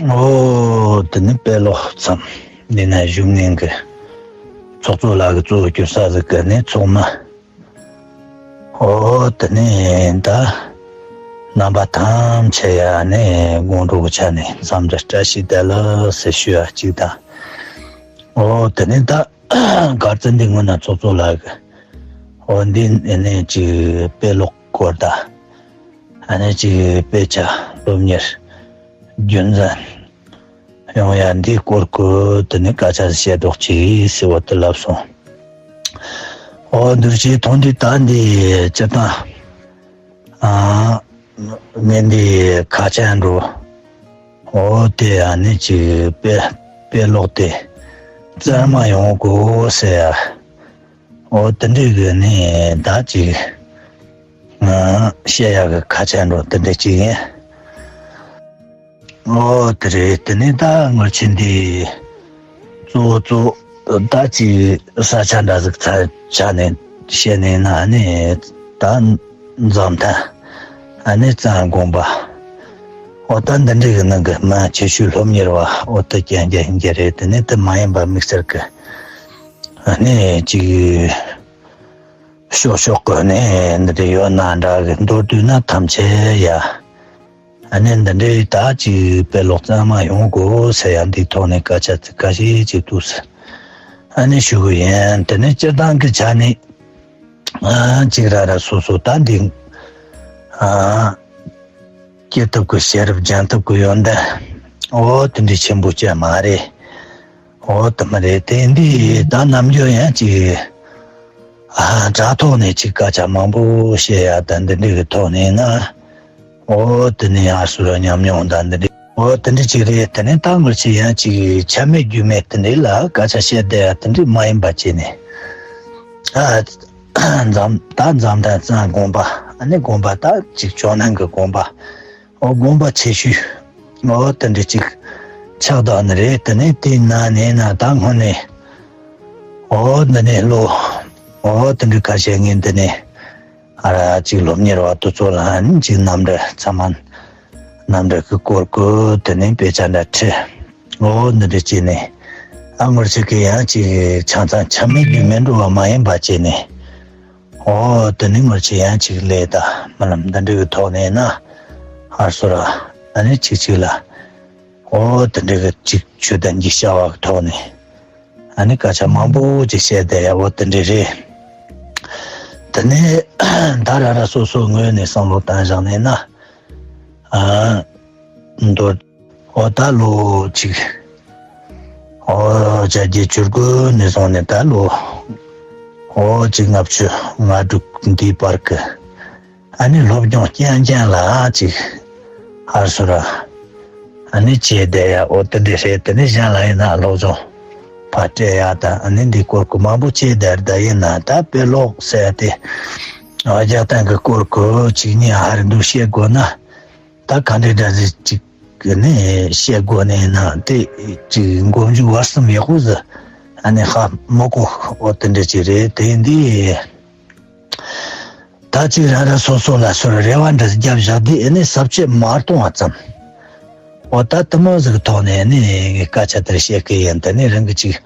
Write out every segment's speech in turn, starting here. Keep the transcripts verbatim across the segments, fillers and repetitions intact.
ཨོ་དེ་ནི་དཔེ་ཀློག་མཚམས་འདི་ན་བཞུགས་མཁན་གྱི་ཚོགས་གཙོ་ལགས་ཀྱི་གཙོ་བོ་གྱུར་ས་ཟིག་གི་ནི་ཚོགས་མི། ཨོ་དེ་ནི་ད་རྣམ་པ་ཐམས་ཅད་ཡ་ནི་དགོང་དྲོ་གི་ཆ་ནས་འཚམས་འདྲི་བཀྲ་ཤིས་བདེ་ལེགས་ཟེར་ཞུ་ཡ་གཅིག་དང་། ཨོ་དེ་ནི་ད་གར་བཙན་འདི་སྔོན་ན་ཚོགས་གཙོ་ལགས་ཀྱི་ཨོ་འདི་ནི་ཅིག་དཔེ་ཀློག་སྐོར་དང་། ཨ་ནི་ཅིག་དཔེ་ཆ་སློབ་གཉེར་རྒྱུན་འཛིན་ཡོང་ཡ་འདི་སྐོར་ཀུ་དེ་ནི་སྐད་ཆ་བཤད་རོགས་གྱིས་ཟེར་བ་དེ་ལབ་སོང་། ཨོ་འདུར་ཅིག་ཐོན་དུས་ད་འདི་སྤྱིར་བཏང་ཨ་ངས་འདི་ཁ་ཆེན་འགྲོ། ཨོ་དེ་ཨ་ནི་ཅིག་དཔེ་དཔེ་ཀློག་དེ་བཙན་མ་ཡོང་དགོས་ཟེར་ཡ། ཨོ་དེ་འདྲའི་གི་ནི་ད་ཅིག་ང་བཤད་ཡག་གི་ཁ་ཆེན་འགྲོ་དེ་འདྲ་ཅིག་ཡིན། ཨོ་དེ་རེད། དེ་ནས་ད་ངར་ཆེན་འདི་གཙོ་བོ་གཙོ་ད་ཅིག་ས་ཆ་འདྲ་ཟིག་ཚ་ཆ་ནས་བཤད་ནས་ན་ནི་ད་འཛམ་ཐང་ཨ་ནི་གཙང་དགོན་པ་ཨོ་ད་འདི་འདྲའི་གི་ནང་གི་མ་ཆེ་ཤོས་སློབ་གཉེར་བ་ཨོ་ད་རྐྱང་རྐྱང་ཡིན་གྱི་རེད། དེ་ནས་དེ་མ་ཡིན་པ་དམིགས་བསལ་གི་ཨ་ནི་ཅིག་ཤོག་ཤོག་གི་ནི་འདི་འདྲ་ཡོད་ན་འདྲ་གི་མདོར་བསྡུས་ན་ཐམས་ཅད་ཡ། ཨ་ནི་འདི་འདྲའི་ད་ཅིག་དཔེ་ཀློག་གཙང་མ་ཡོང་དགོས་ཟེར་ཡ་འདི་ཐོག་ནས་སྐད་ཆ་ཚིག་ཁ་ཤས་ཅིག་འདུག་ཟེར་ཨ་ནི་ཞུ་གི་ཡིན། དེ་ནི་སྤྱིར་བཏང་གི་ཆ་ནས་ཨ་ཅིག་ར་ར་སོ་སོ་ད་འདི་ཨ་སྐྱེ་ཐབས་ཀྱི་ཤེས་རབ་སྦྱང་ཐབས་ཀྱི་ཡོན་ཏན་ཨོ་དེ་འདྲའི་ཆེན་པོ་ཅན་མ་རེད། ཨོ་དེ་མ་རེད། དེ་འདི་ད་ནམ་རྒྱུན་ཡང་ཅིག་ཨ་དྲ་ཐོག་ནས་ཅིག་སྐད་ཆ་མང་པོ་བཤད་ཡ་ད་འདི་འདྲའི་གི་ཐོག་ནས་ན་ཨོ་དེ་ནི་ཡང་སུ་ར་ཉམས་མྱོང་ད་འདི་འདྲའི་ཨོ་དེ་འདྲའི་ཅིག་རེད། དེ་ནས་ད་ངར་ཅིག་ཡང་ཅིག་ཆ་མེད་རྒྱུས་མེད་དེ་འདྲའི་ལ་སྐད་ཆ་བཤད་བསྡད་ཡ་དེ་འདྲའི་མ་ཡིན་པ་བྱས་ནས་ཨ་འཛམ་ད་འཛམ་ཐང་གཙང་དགོན་པ་ཨ་ནི་དགོན་པ་ད་ཅིག་ཇོ་ནང་གི་དགོན་པ། ཨོ་དགོན་པ་ཆེ་ཤོས་ཨོ་དེ་འདྲ་ཅིག་ཆགས་བསྡད་ནི་རེད། དེ་ནས་དེའི་ནང་ནས་ན་ད་སྔོན་ནས་ཨོ་འདི་ནས་ལོ་ཨོ་དེ་འདྲ་ཁ་ཤས་ངས་འདི་ནས་ཨ་ར་ཅིག་སློབ་གཉེར་བ་དེ་ཚོ་ལ་ཨ་ནི་ཅིག་རྣམ་འགྲེལ་ཚང་མ་རྣམ་འགྲེལ་གི་སྐོར་གི་དེ་ནས་དཔེ་ཆ་འདྲ་ཁྲིད་ཨོ་འདི་འདྲ་བྱས་ནས་ཨ་ངར་ཅིག་གི་ཡང་ཅིག་ཆང་ཚང་ཆ་མེད་རྒྱུས་མེད་འགྲོ་བ་མ་ཡིན་པ་བྱས་ནས། ཨོ་དེ་ནི་ངར་ཅིག་ཡང་ཅིག་ལས་ད་རྨི་ལམ་འདི་འདྲ་གི་ཐོག་ནས་ན་ཧར་སོ་ར་ཨ་ནི་ཅིག་ཅིག་ལ་ཨོ་དེ་འདྲ་གི་ཅིག་ཆོས་དང་གི་བྱ་བ་གི་ཐོག་ནས་ཨ་ནི་སྐད་ཆ་མང་པོ་ཅིག་བཤད་བསྡད་ཡ་ཨོ་དེ་འདྲ་རེད། དེ་ནས་ད་ར་ར་སོ་སོ་ངོས་ནས་བསམ་བློ་བཏང་བཞག་ནས་ན་ཨ་མདོར་ཨོ་ད་ལོ་གཅིག་ཨོ་བརྒྱད་བརྒྱད་ཅུ་དགུ་ནས་བཟུང་ནས་ད་ལོ་ཨོ་གཅིག་ལྔ་བཅུ་ང་དྲུག་འདིའི་བར་གི་ཨ་ནི་སློབ་སྦྱོང་རྐྱང་རྐྱང་ལ་ཅིག་ཧར་སོ་ར་ཨ་ནི་བྱས་བསྡད་ཡ་ཨོ་དེ་འདྲ་རེད། དེ་ནི་གཞན་ལ་ཡིན་ན་སློབ་སྦྱོང་ཕར་སྤྲད་ཡ་དང་ཨ་ནི་འདི་སྐོར་གི་མང་པོ་བྱས་བསྡད་ད་ཡིན་ན་ད་དཔེ་ཀློག་ཟེར་ཏེ་ཨོ་རྒྱག་སྟངས་གི་སྐོར་གི་ཅིག་གཉིས་ཧར་འདུག་བཤད་དགོས་ན། ད་ག་འདྲའི་འདྲ་ཟིག་ཅིག་གི་ནི་བཤད་དགོས་ནས་ན་དེ་ཅིག་མགོ་མཇུག་བར་གསུམ་ཡག་པོ་ཟིག་ཨ་ནི་ཧ་མི་གོ་ཨོ་དེ་འདྲ་ཅིག་རེད། དེ་འདི་ད་ཅིག་རང་རང་སོ་སོ་ལ་སོ་རེ་བ་འདྲ་ཟིག་རྒྱབ་བཞག་དུས་ཨ་ནི་ཟབ་ཆོས་མ་གཏོང་བ་ཙམ་ཨོ་ད་དུ་མ་ཟིག་ཐོག་ནས་ཨ་ནི་སྐད་ཆ་དེར་བཤད་གི་ཡིན། དེ་ནི་རང་གི་ཅིག་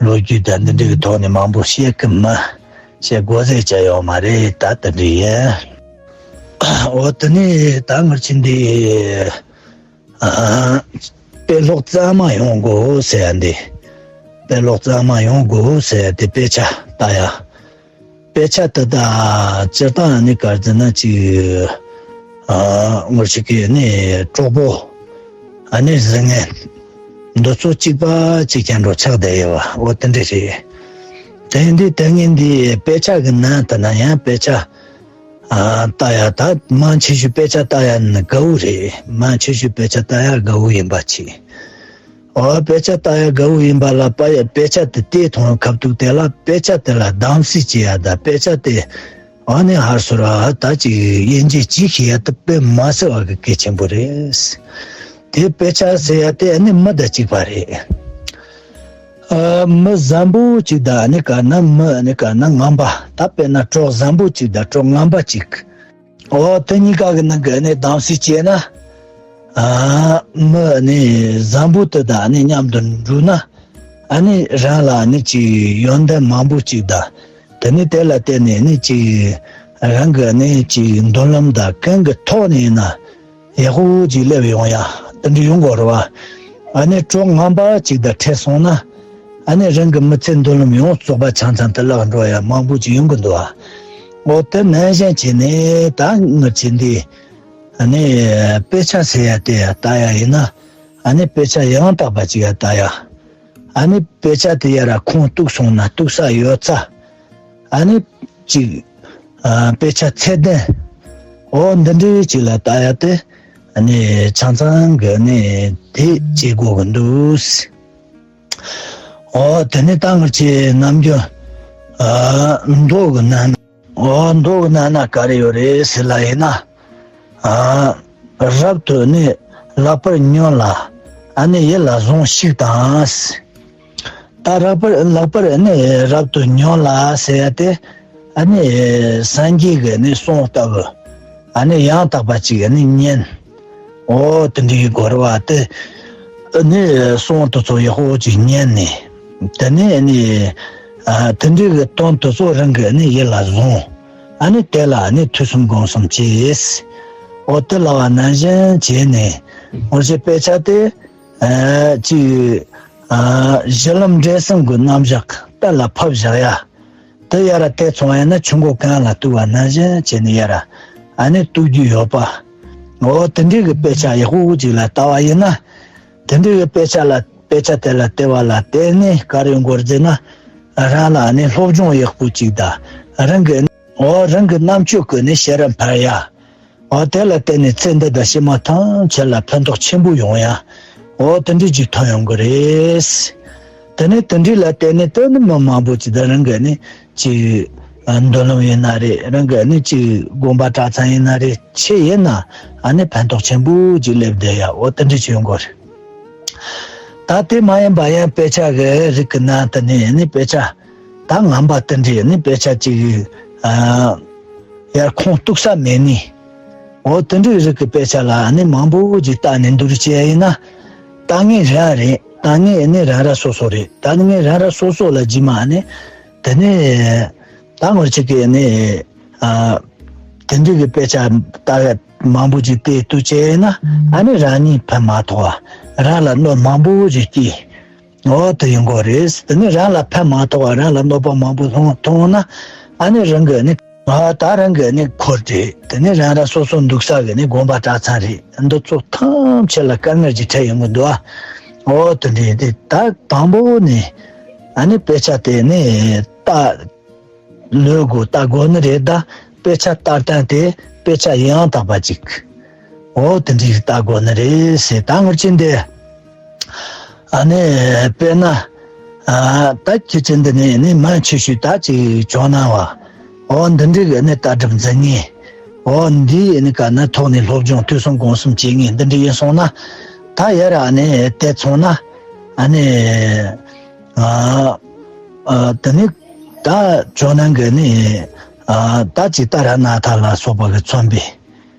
ལོ་རྒྱུས་དང་འདི་འདྲ་གི་ཐོག་ནས་མང་པོ་བཤད་གི་མ་བཤད་དགོས་ཟེར་བྱ་ཡོད་མ་རེད། ད་དེ་འདྲ་ཡིན། ཨོ་དེ་ནས་ད་ངར་ཆེན་འདི་ཨ་དཔེ་ཀློག་གཙང་མ་ཡོང་དགོས་ཟེར་ཡ་འདི། དཔེ་ཀློག་གཙང་མ་ཡོང་དགོས་ཟེར་ཡ་དེ་དཔེ་ཆ་ལྟ་ཡ། དཔེ་ཆ་དེ་ད་སྤྱིར་བཏང་ནི་ག་རེ་ཟེར་ན་ཅིག་ཨ་ངར་ཆེན་གི་ནི་གྲོགས་པོ་ཨ་ནི་གཟིགས་མཁན་འདི་ཚོ་གཅིག་པ་གཅིག་རྐྱང་འགྲོ་ཆགས་བསྡད་ཡོད་པ་ཨོ་དེ་འདྲ་རེད། དེ་འདི་དེ་ངས་འདི་དཔེ་ཆ་གི་ནང་དུ་ན་ཡང་དཔེ་ཆ་ཨ་ལྟ་ཡ་ད་མང་ཆེ་ཤོས་དཔེ་ཆ་ལྟ་ཡ་ནི་དགའ་བོ་རེད། མང་ཆེ་ཤོས་དཔེ་ཆ་ལྟ་ཡ་དགའ་བོ་ཡིན་པ་ཅིག་ཨོ་དཔེ་ཆ་ལྟ་ཡ་དགའ་བོ་ཡིན་པ་ལ་པ་ཡ་དཔེ་ཆ་དེ་བལྟས་ཐོན་ཁབ་ཐུག་དེ་ལ་དཔེ་ཆ་དེ་ལ་གདམ་གསེས་བྱེད་ཡ་ད་དཔེ་ཆ་དེ་ཨ་ནི་ཧར་སོ་ར་ད་ཅིག་དབྱེ་འབྱེད་ཅིག་ཤེས་ཡ་དེ་དཔེ་མ་སྲིད་པ་གི་གལ་ཆེན་པོ་རེད། དེ་དཔེ་ཆ་ཟེར་ཡ་དེ་ཨ་ནི་མི་དང་གཅིག་པ་རེད། ཨ་མི་བཟང་པོ་གཅིག་དང་ཨ་ནི་ག་ན་མི་ཨ་ནི་ག་ན་ངན་པ་ད་དཔེར་ན་གྲོགས་བཟང་པོ་གཅིག་དང་གྲོགས་ངན་པ་གཅིག་ཨོ་དེ་གཉིས་ཀ་གི་ནང་གི་ཨ་ནི་གདམ་གསེས་བྱས་ན་ ཨ་མི་ནི་བཟང་པོ་དེ་དང་ནི་མཉམ་དུ་འགྲོ་ན། ཨ་ནི་རང་ལ་ནི་ཅིག་ཡོན་ཏན་མང་པོ་ཅིག་དང་། དེ་ནི་དེ་ལ་བརྟེན་ནས་ནི་ཅིག་རང་གི་ནི་ཅིག་མདུན་ལམ་དང་གང་གི་ཐོག་ནས་ཡིན་ན་ཡག་པོ་ཅིག་སླེབས་ཡོང་ཡ། དེ་འདྲ་ཡོང་དགོས་རེད་བ། ཨ་ནི་གྲོགས་ངན་པ་ཅིག་དང་འཕྲད་སོང་ན། ཨ་ནི་རང་གི་མི་ཚེ་མདུན་ལམ་ཡོངས་རྫོགས་པ་ཆང་ཚང་དུ་བརླག་འགྲོ་ཡ་མང་པོ་ཅིག་ཡོང་གི་འདུག་བ། འོ་དེ་ནང་བཞིན་བྱས་ནས་ད་ངར་ཆེ་འདི། ཨ་ནི་དཔེ་ཆ་ཟེར་ཡ་དེ་ཡ་ལྟ་ཡ་ཡིན་ན། ཨ་ནི་དཔེ་ཆ་ཡང་དག་པ་ཅིག་ཡ་ལྟ་ཡ། ཨ་ནི་དཔེ་ཆ་དེ་ཡ་ར་ཁུངས་གཏུགས་སོང་ན་གཏུགས་ས་ཡོད་ཚ། ཨ་ནི་ཅིག་ཨ་དཔེ་ཆ་ཚད་ལྡན། འོ་འདི་འདྲའི་ཅིག་ལ་ལྟ་ཡ་དེ། ཨ་ནི་ཆང་ཚང་གི་ནི་དེ་བྱེད་དགོས་གི་འདུག་འོ་དེ་ནི་ད་ངར་ཆེ་ནམ་རྒྱུན་ཨ་མདོ་གི་ནང་ན། འོ་མདོ་གི་ནང་ན་ག་རེ་ཡོད་རེད་ཟེར་ལ་ཡིན་ན། ཨ་རབ་ཏུ་ནི་ལེགས་པར་ཉོན་ལ། ཨ་ནི་ཡིད་ལ་ཟུངས་ཤིག་དང་། ད་ལེགས་པར་ལེགས་པར་ནི་རབ་ཏུ་ཉོན་ལ་ཟེར་ཡ་དེ། ཨ་ནི་སངས་རྒྱས་ཀྱི་ནི་གསུང་ལྟ་བུ། ཨ་ནི་ཡང་དག་པ་ཅིག་ཨ་ནི་ཉན། འོ་དེ་འདྲའི་གོ་ར་བ་དེ། ཨ་ནི་གསུང་དེ་ཚོ་ཡག་པོ་ཅིག་ཉན་ནས། དེ་ནས་ཨ་ནི་ཨ་དེ་འདྲའི་གི་དོན་དེ་ཚོ་རང་གི་ཨ་ནི་ཡིད་ལ་བཟུང་། ཨ་ནི་དེ་ལ་ཨ་ནི་ཐོས་བསམ་སྒོམ་གསུམ་བྱས། འོ་དེ་ལ་བ་ནང་བཞིན་བྱས་ནས། འོ་ཞེས་དཔེ་ཆ་དེ་ཨ་ཅིག་ཨ་གཞི་ལམ་འབྲས་གསུམ་གྱི་རྣམ་གཞག་གཏན་ལ་ཕབ་བཞག་ཡ། དེ་ཡ་ར་དེ་ཚོང་ཡ་ན་ཆུ་མགོ་གང་ལ་གཏུགས་པ་ནང་བཞིན་བྱས་ནས་ཡ་ར་ཨ་ནི་གཏུགས་རྒྱུ་ཡོད་པ། འོ་དེ་འདྲའི་གི་དཔེ་ཆ་ཡག་པོ་ཅིག་ལ་ལྟ་བ་ཡིན་ན། དེ་འདྲའི་གི་དཔེ་ཆ་ལ་དཔེ་ཆ་དེ་ལ་བལྟས་པ་ལ་བརྟེན་ནས་ག་རེ་འགོར་ཟེར་ན། རང་ལ་ཨ་ནི་སློབ་སྦྱོང་ཡག་པོ་ཅིག་དང་། རང་གི་འོ་རང་གི་རྣམ་དཔྱོད་ཀྱི་ནི་ཤེས་རབ་འཕར་ཡ། འོ་དེ་ལ་བརྟེན་ནས་ཚེ་འདི་དང་ཕྱི་མ་ཐམས་ཅད་ལ་ཕན་ཐོགས་ཆེན་པོ་ཡོང་ཡ། འོ་དེ་འདྲའི་ཅིག་ཐོན་ཡོང་གི་རེད། དེ་ནས་དེ་འདྲའི་ལ་བརྟེན་ནས་དེ་ནི་མི་མང་པོ་ཅིག་དང་རང་གི་ནི་ཅིག་ཨ་མདུན་ལམ་ཡིན་ན་རེད། རང་གི་ནི་ཅིག་དགོན་པ་གྲྭ་ཚང་ཡིན་ན་རེད། ཆེ་ཡིན་ན་ཨ་ནི་ཕན་ཐོགས་ཆེན་པོ་ཅིག་སླེབས་བསྡད་ཡ། འོ་དེ་འདྲའི་ཅིག་ཡོང་གི་རེད། ད་དེ་མ་ཡིན་པ་ཡང་དཔེ་ཆ་གི་རིགས་ཀྱི་ནང་དུ་ནི་ནི་དཔེ་ཆ་ད་ངན་པ་དེ་འདྲའི་ནི་དཔེ་ཆ་ཅིག་ཨ་ཡར་ཁུངས་གཏུགས་ས་མེད་ནི། འོ་དེ་འདྲའི་རིགས་ཀྱི་དཔེ་ཆ་ལ་ནི་མང་པོ་ཅིག་བལྟས་ནས་འདུག་བྱས་ཡིན་ན། ལྟ་ངན་རང་རེད། ལྟ་ངན་ནི་རང་རང་སོ་སོ་རེད། ལྟ་ངན་རང་རང་སོ་སོ་ལ་རྗེས་མ་ནི་དེ་ནི་ད་ངོ་ཅིག་གི་ནི་ཨ་དེ་འདྲའི་གི་དཔེ་ཆ་ལྟ་མང་པོ་ཅིག་བལྟས་འདུག་བྱས་ཡིན་ན། ཨ་ནི་རང་ཉིད་ཕན་མ་ཐོགས་པ། རང་ལ་གནོད་མང་པོ་ཅིག་སྐྱེལ། འོ་དེ་ཡིན་དགོས་རེད། དེ་ནི་རང་ལ་ཕན་མ་ཐོགས་པ། རང་ལ་གནོད་པ་མང་པོ་ཐོན་ཐོན་ན། ཨ་ནི་རང་གི་ནི་ཨ་ད་རང་གི་ནི་འཁོར་རེད། དེ་ནི་རང་རང་སོ་སོ་འདུག་ས་གི་ནི་དགོན་པ་གྲྭ་ཚང་རེད། འདི་ཚོ་ཐམས་ཅད་ལ་དཀའ་ངལ་ཅིག་འཕྲད་ཡོང་གི་འདུག་ཨ། འོ་དེ་འདྲ་ཡིན་དུས་ད་དང་པོ་ནི་ཨ་ནི་དཔེ་ཆ་དེ་ནི་ལྟ་ལོས་དགོས། ལྟ་དགོས་ནི་རེད། ད་དཔེ་ཆ་ལྟ་སྟངས་དེ་དཔེ་ཆ་ཡང་དག་པ་ཅིག་འོ་དེ་འདྲ་ཞིག་ལྟ་དགོས་ནི་རེད་ཟེར། ད་ངར་ཆེ་འདི་ཨ་ནི་དཔེར་ན་ཨ་ད་ཁྱེད་ཆེ་འདི་ནི་ནི་མང་ཆེ་ཤོས་ད་ཅིག་ཇོ་ནང་བ། འོ་འདི་འདྲའི་གི་ནི་ལྟ་གྲུབ་འཛིན་ངེས། འོ་འདི་ནི་ག་ནི་ཐོག་ནས་སློབ་སྦྱོང་ཐོས་བསམ་སྒོམ་གསུམ་བྱེད་ངེས། འདི་འདྲ་ཡིན་སོང་ན། ད་ཡར་ཨ་ནི་དེ་ཚོང་ན་ཨ་ནི། ཨ་ཨ་དེ་ནི་ད་ཇོ་ནང་གི་ནི་ཨ་ད་ཅིག་ཏཱ་ར་ནཱ་ཐ་ལ་སོགས་པ་གི་མཚོན་པའི་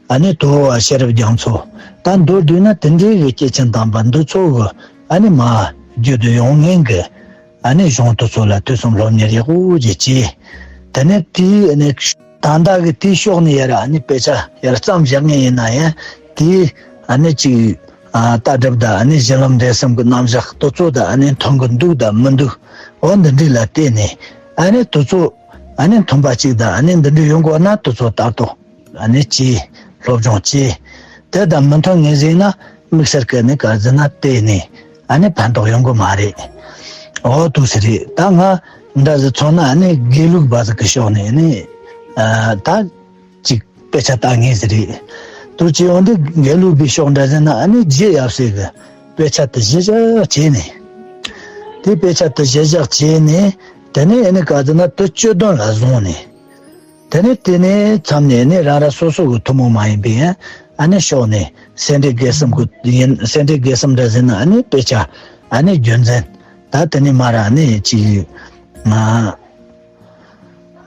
ཨ་ནི་དུ་བ་ཤེས་རབ་རྒྱ་མཚོ། ད་མདོར་བསྡུས་ན་དེ་འདྲའི་གི་སྐྱེས་ཆེན་དམ་པ་འདི་ཚོ་གི་ཨ་ནི་མ་བརྒྱུད་དུ་ཡོང་མཁན་གི་ཨ་ནི་གཞུང་དེ་ཚོ་ལ་ཐོས་བསམ་སློབ་གཉེར་ཡག་པོ་ཅིག་བྱས། དེ་ནས་དེའི་ཨ་ནི་ད་ལྟ་གི་དེའི་ཕྱོགས་ནས་ཡར་ཨ་ནི་དཔེ་ཆ་ཡར་བརྩམས་བཞག་མཁན་ཡིན་ན་ཡང་། དེའི་ཨ་ནི་ཅིག་ཨ་ལྟ་གྲུབ་དང་ཨ་ནི་གཞི་ལམ་འབྲས་གསུམ་གྱི་རྣམ་གཞག་དེ་ཚོ་དང་ཨ་ནི་མཐུན་གྱི་འདུག་དང་མི་འདུག་འོ་འདི་འདྲ་ལ་བལྟས་ནས་ཨ་ནི་དེ་ཚོ་ཨ་ནི་མཐུན་པ་གཅིག་དང་ཨ་ནི་འདི་འདྲ་ཡོང་དགོས་ན་དེ་ཚོ་ལྟ་རྟོག་ཨ་ནི་བྱས། སློབ་སྦྱོང་བྱས། དེ་དང་མི་མཐུན་ངེས་ཟིན་ན་དམིགས་བསལ་གྱི་ནི་ག་ཟེར་ན་བལྟས་ནས་ཨ་ནི་ཕན་ཐོགས་ཡོང་གི་མ་རེད། འོ་འདུག་སེ་རེད། ད་ང་འདྲ་ཟིག་མཚོན་ན་ཨ་ནི་དགེ་ལུགས་པ་ཟིག་གི་ཕྱོགས་ནས་ནི་ཨ་ད་ཅིག་དཔེ་ཆ་ལྟ་ངེས་ཟིག་རེད། དུ་ཅི་འོན་ཏེ་དགེ་ལུགས་པའི་ཕྱོགས་འདྲ་ཟེར་ན་ཨ་ནི་རྗེ་ཡབ་སྲས་ཀྱི་དཔེ་ཆ་དེ་གཞི་བཞག་བྱས་ནས། དེ་དཔེ་ཆ་དེ་གཞི་བཞག་བྱས་ནས། དེ་ནས་ཨ་ནི་ག་ཟེར་ན་དེ་བཅུད་དོན་ལ་བཟུང་ནས། དེ་ནས་དེ་ནས་མཚམས་ནས་ནི་རང་རང་སོ་སོ་གི་ཐུན་མོང་མ་ཡིན་པའི་ཨ་ནི་ཕྱོགས་ནས་སེ་འབྲས་དགེ་གསུམ་གི་ཡིན། སེ་འབྲས་དགེ་གསུམ་འདྲ་ཟེར་ན་ཨ་ནི་དཔེ་ཆ་ཨ་ནི་རྒྱུ་མཚན། ད་དེ་ནས་མར་ཨ་ནི་ཅིག་ང་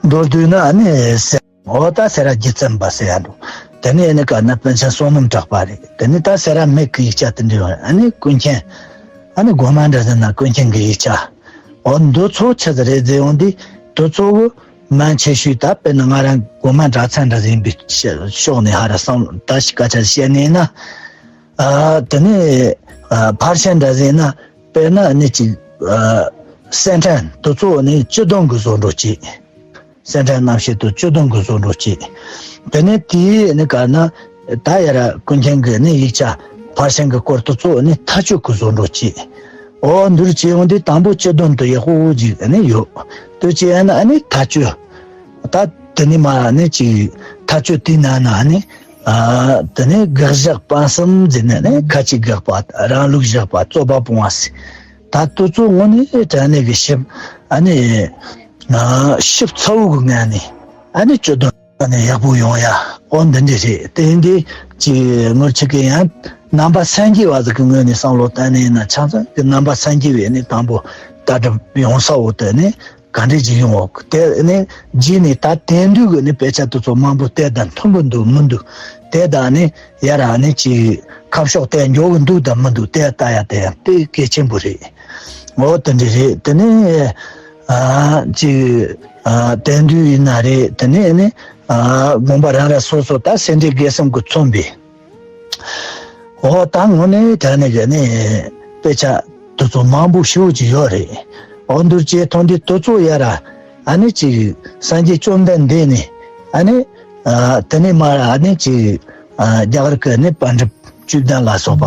མདོར་བསྡུས་ན་ཨ་ནི་སེ་འོ་ད་སེ་ར་རྒྱལ་བཙུན་པ་ཟེར་ཡ་འདུག་དེ་ནས་ཨ་ནི་ག་ན་པཎ་ཆེན་བསོད་ནམས་གྲགས་པ་རེད། དེ་ནས་ད་སེ་ར་མིག་གི་ཡིག་ཆ་དེ་འདྲ་ཡོད་རེད། ཨ་ནི་ཀུན་མཁྱེན། ཨ་ནི་སྒོ་མང་འདྲ་ཟེར་ན་ཀུན་མཁྱེན་གི་ཡིག་ཆ། འོ་འདི་ཚོ་ཆི་ཟིག་རེད་ཟེར་ཡོང་དུས་དེ་ཚོ་གི་མན་ཆད་ཤོས་ད་དཔེར་ན་ང་རང་སྒོ་མང་གྲྭ་ཚང་འདྲ་ཟིག་ཡིན་པའི་ཕྱོགས་ནས་ཧ་ར་བསམ་ད་ཞིག་སྐད་ཆ་བཤད་ནས་ན། ཨ་དེ་ནས་ཨ་ཕར་ཕྱིན་འདྲ་ཟེར་ན་དཔེར་ན་ཨ་ནི་ཅིག་ཨ་སེ་ཕྲེང་དེ་ཚོ་ཨ་ནི་སྤྱི་དོན་གི་བཟོ་འདྲ་ཅིག་སེ་འབྲས་རྣམ་བཤད་དུ་བཅུ་བདུན་གྱི་བཟོ་འདྲ་བྱས། དེ་ནས་དེའི་ནི་ག་ན་ད་ཡ་ར་ཀུན་མཁྱེན་གྱི་ནི་ཡིག་ཆ་ཕར་ཕྱིན་གྱི་སྐོར་དུ་གཙོ་བོ་ནི་མཐའ་དཔྱོད་ཀྱི་བཟོ་འདྲ་བྱས། འོ་འདིར་བྱས་ཡོང་དུས་དང་པོ་སྤྱི་དོན་དུ་ཡག་པོ་ཅིག་ནི་ཡོད། དུ་བྱས་ན་ནི་མཐའ་དཔྱོད། ད་དེ་ནི་མ་ནི་ཅིག་མཐའ་དཔྱོད་དེའི་ནང་ན་ནི་ཨ་དེ་ནི་དགག་བཞག་སྤང་གསུམ་ཟེར་ནས་ནི་ཁ་ཅིག་དགག་པ་རང་ལུགས་བཞག་པ་རྩོད་པ་སྤོང་བ་ཟེར། ད་དུ་ཚོ་དངོས་གནས་དྲང་གནས་ཀྱི་ཞིབ་ཨ་ནི་ཞིབ་ཚ་བོ་གི་ངང་ནས་ཨ་ནི་སྤྱི་དོན་ནས་ཡག་པོ་ཡོང་ཡ། འོ་འདི་འདྲ་རེད། དེ་འདི་ཅི་ངོར་ཆི་གི་ཡང་རྣམ་པ་སངས་རྒྱས་བ་ཟིག་གི་ངོས་ནས་བསམ་བློ་བཏང་ནས་ན་ཆང་ཚང་གི་རྣམ་པ་སངས་རྒྱས་བས་ནི་དང་པོ་ལྟ་གྲུབ་ཡོང་ས་འོ་དེ་ནི་ག་འདྲ་ཅིག་ཡོང་འོག་དེ་ནི་རྗེས་ནས་ད་དེང་དུས་གི་ནི་དཔེ་ཆ་དུ་ཚོ་མང་པོ་བལྟས་དང་མཐུན་གི་འདུག་མི་འདུག་དེ་དང་ནི་ཡ་ར་ནི་ཅི་ཁ་ཕྱོགས་དེ་མགྱོགས་གི་འདུག་དང་མི་འདུག་དེ་ལྟ་ཡ་དེ་ཡང་དེ་གལ་ཆེན་པོ་རེད། འོ་དེ་འདྲ་རེད། དེ་ནས་ཨ་ཅིག་ཨ་དེང་དུས་ཡིན་ན་རེད། དེ་ནས་ནི་ཨ་དགོན་པ་རང་རང་སོ་སོ་ད་སེ་འབྲས་དགེ་གསུམ་གྱིས་མཚོན་པའི་འོ་ད་དངོས་གནས་དྲང་གནས་ཀྱི་ནི་དཔེ་ཆ་དེ་ཚོ་མང་པོ་ཞེ་པོ་ཅིག་ཡོད་རེད། འོ་འདུར་བྱས་ཐོན་དུས་དེ་ཚོ་ཡ་ར་ཨ་ནི་ཅིག་སངས་རྒྱས་བཅོམ་ལྡན་འདས་ནི་ཨ་ནི་ཨ་དེ་ནས་མར་ཨ་ནི་ཅིག་ཨ་རྒྱ་གར་གྱི་ནི་པཎ་གྲུབ་བཅུ་བདུན་ལ་སོགས་པ་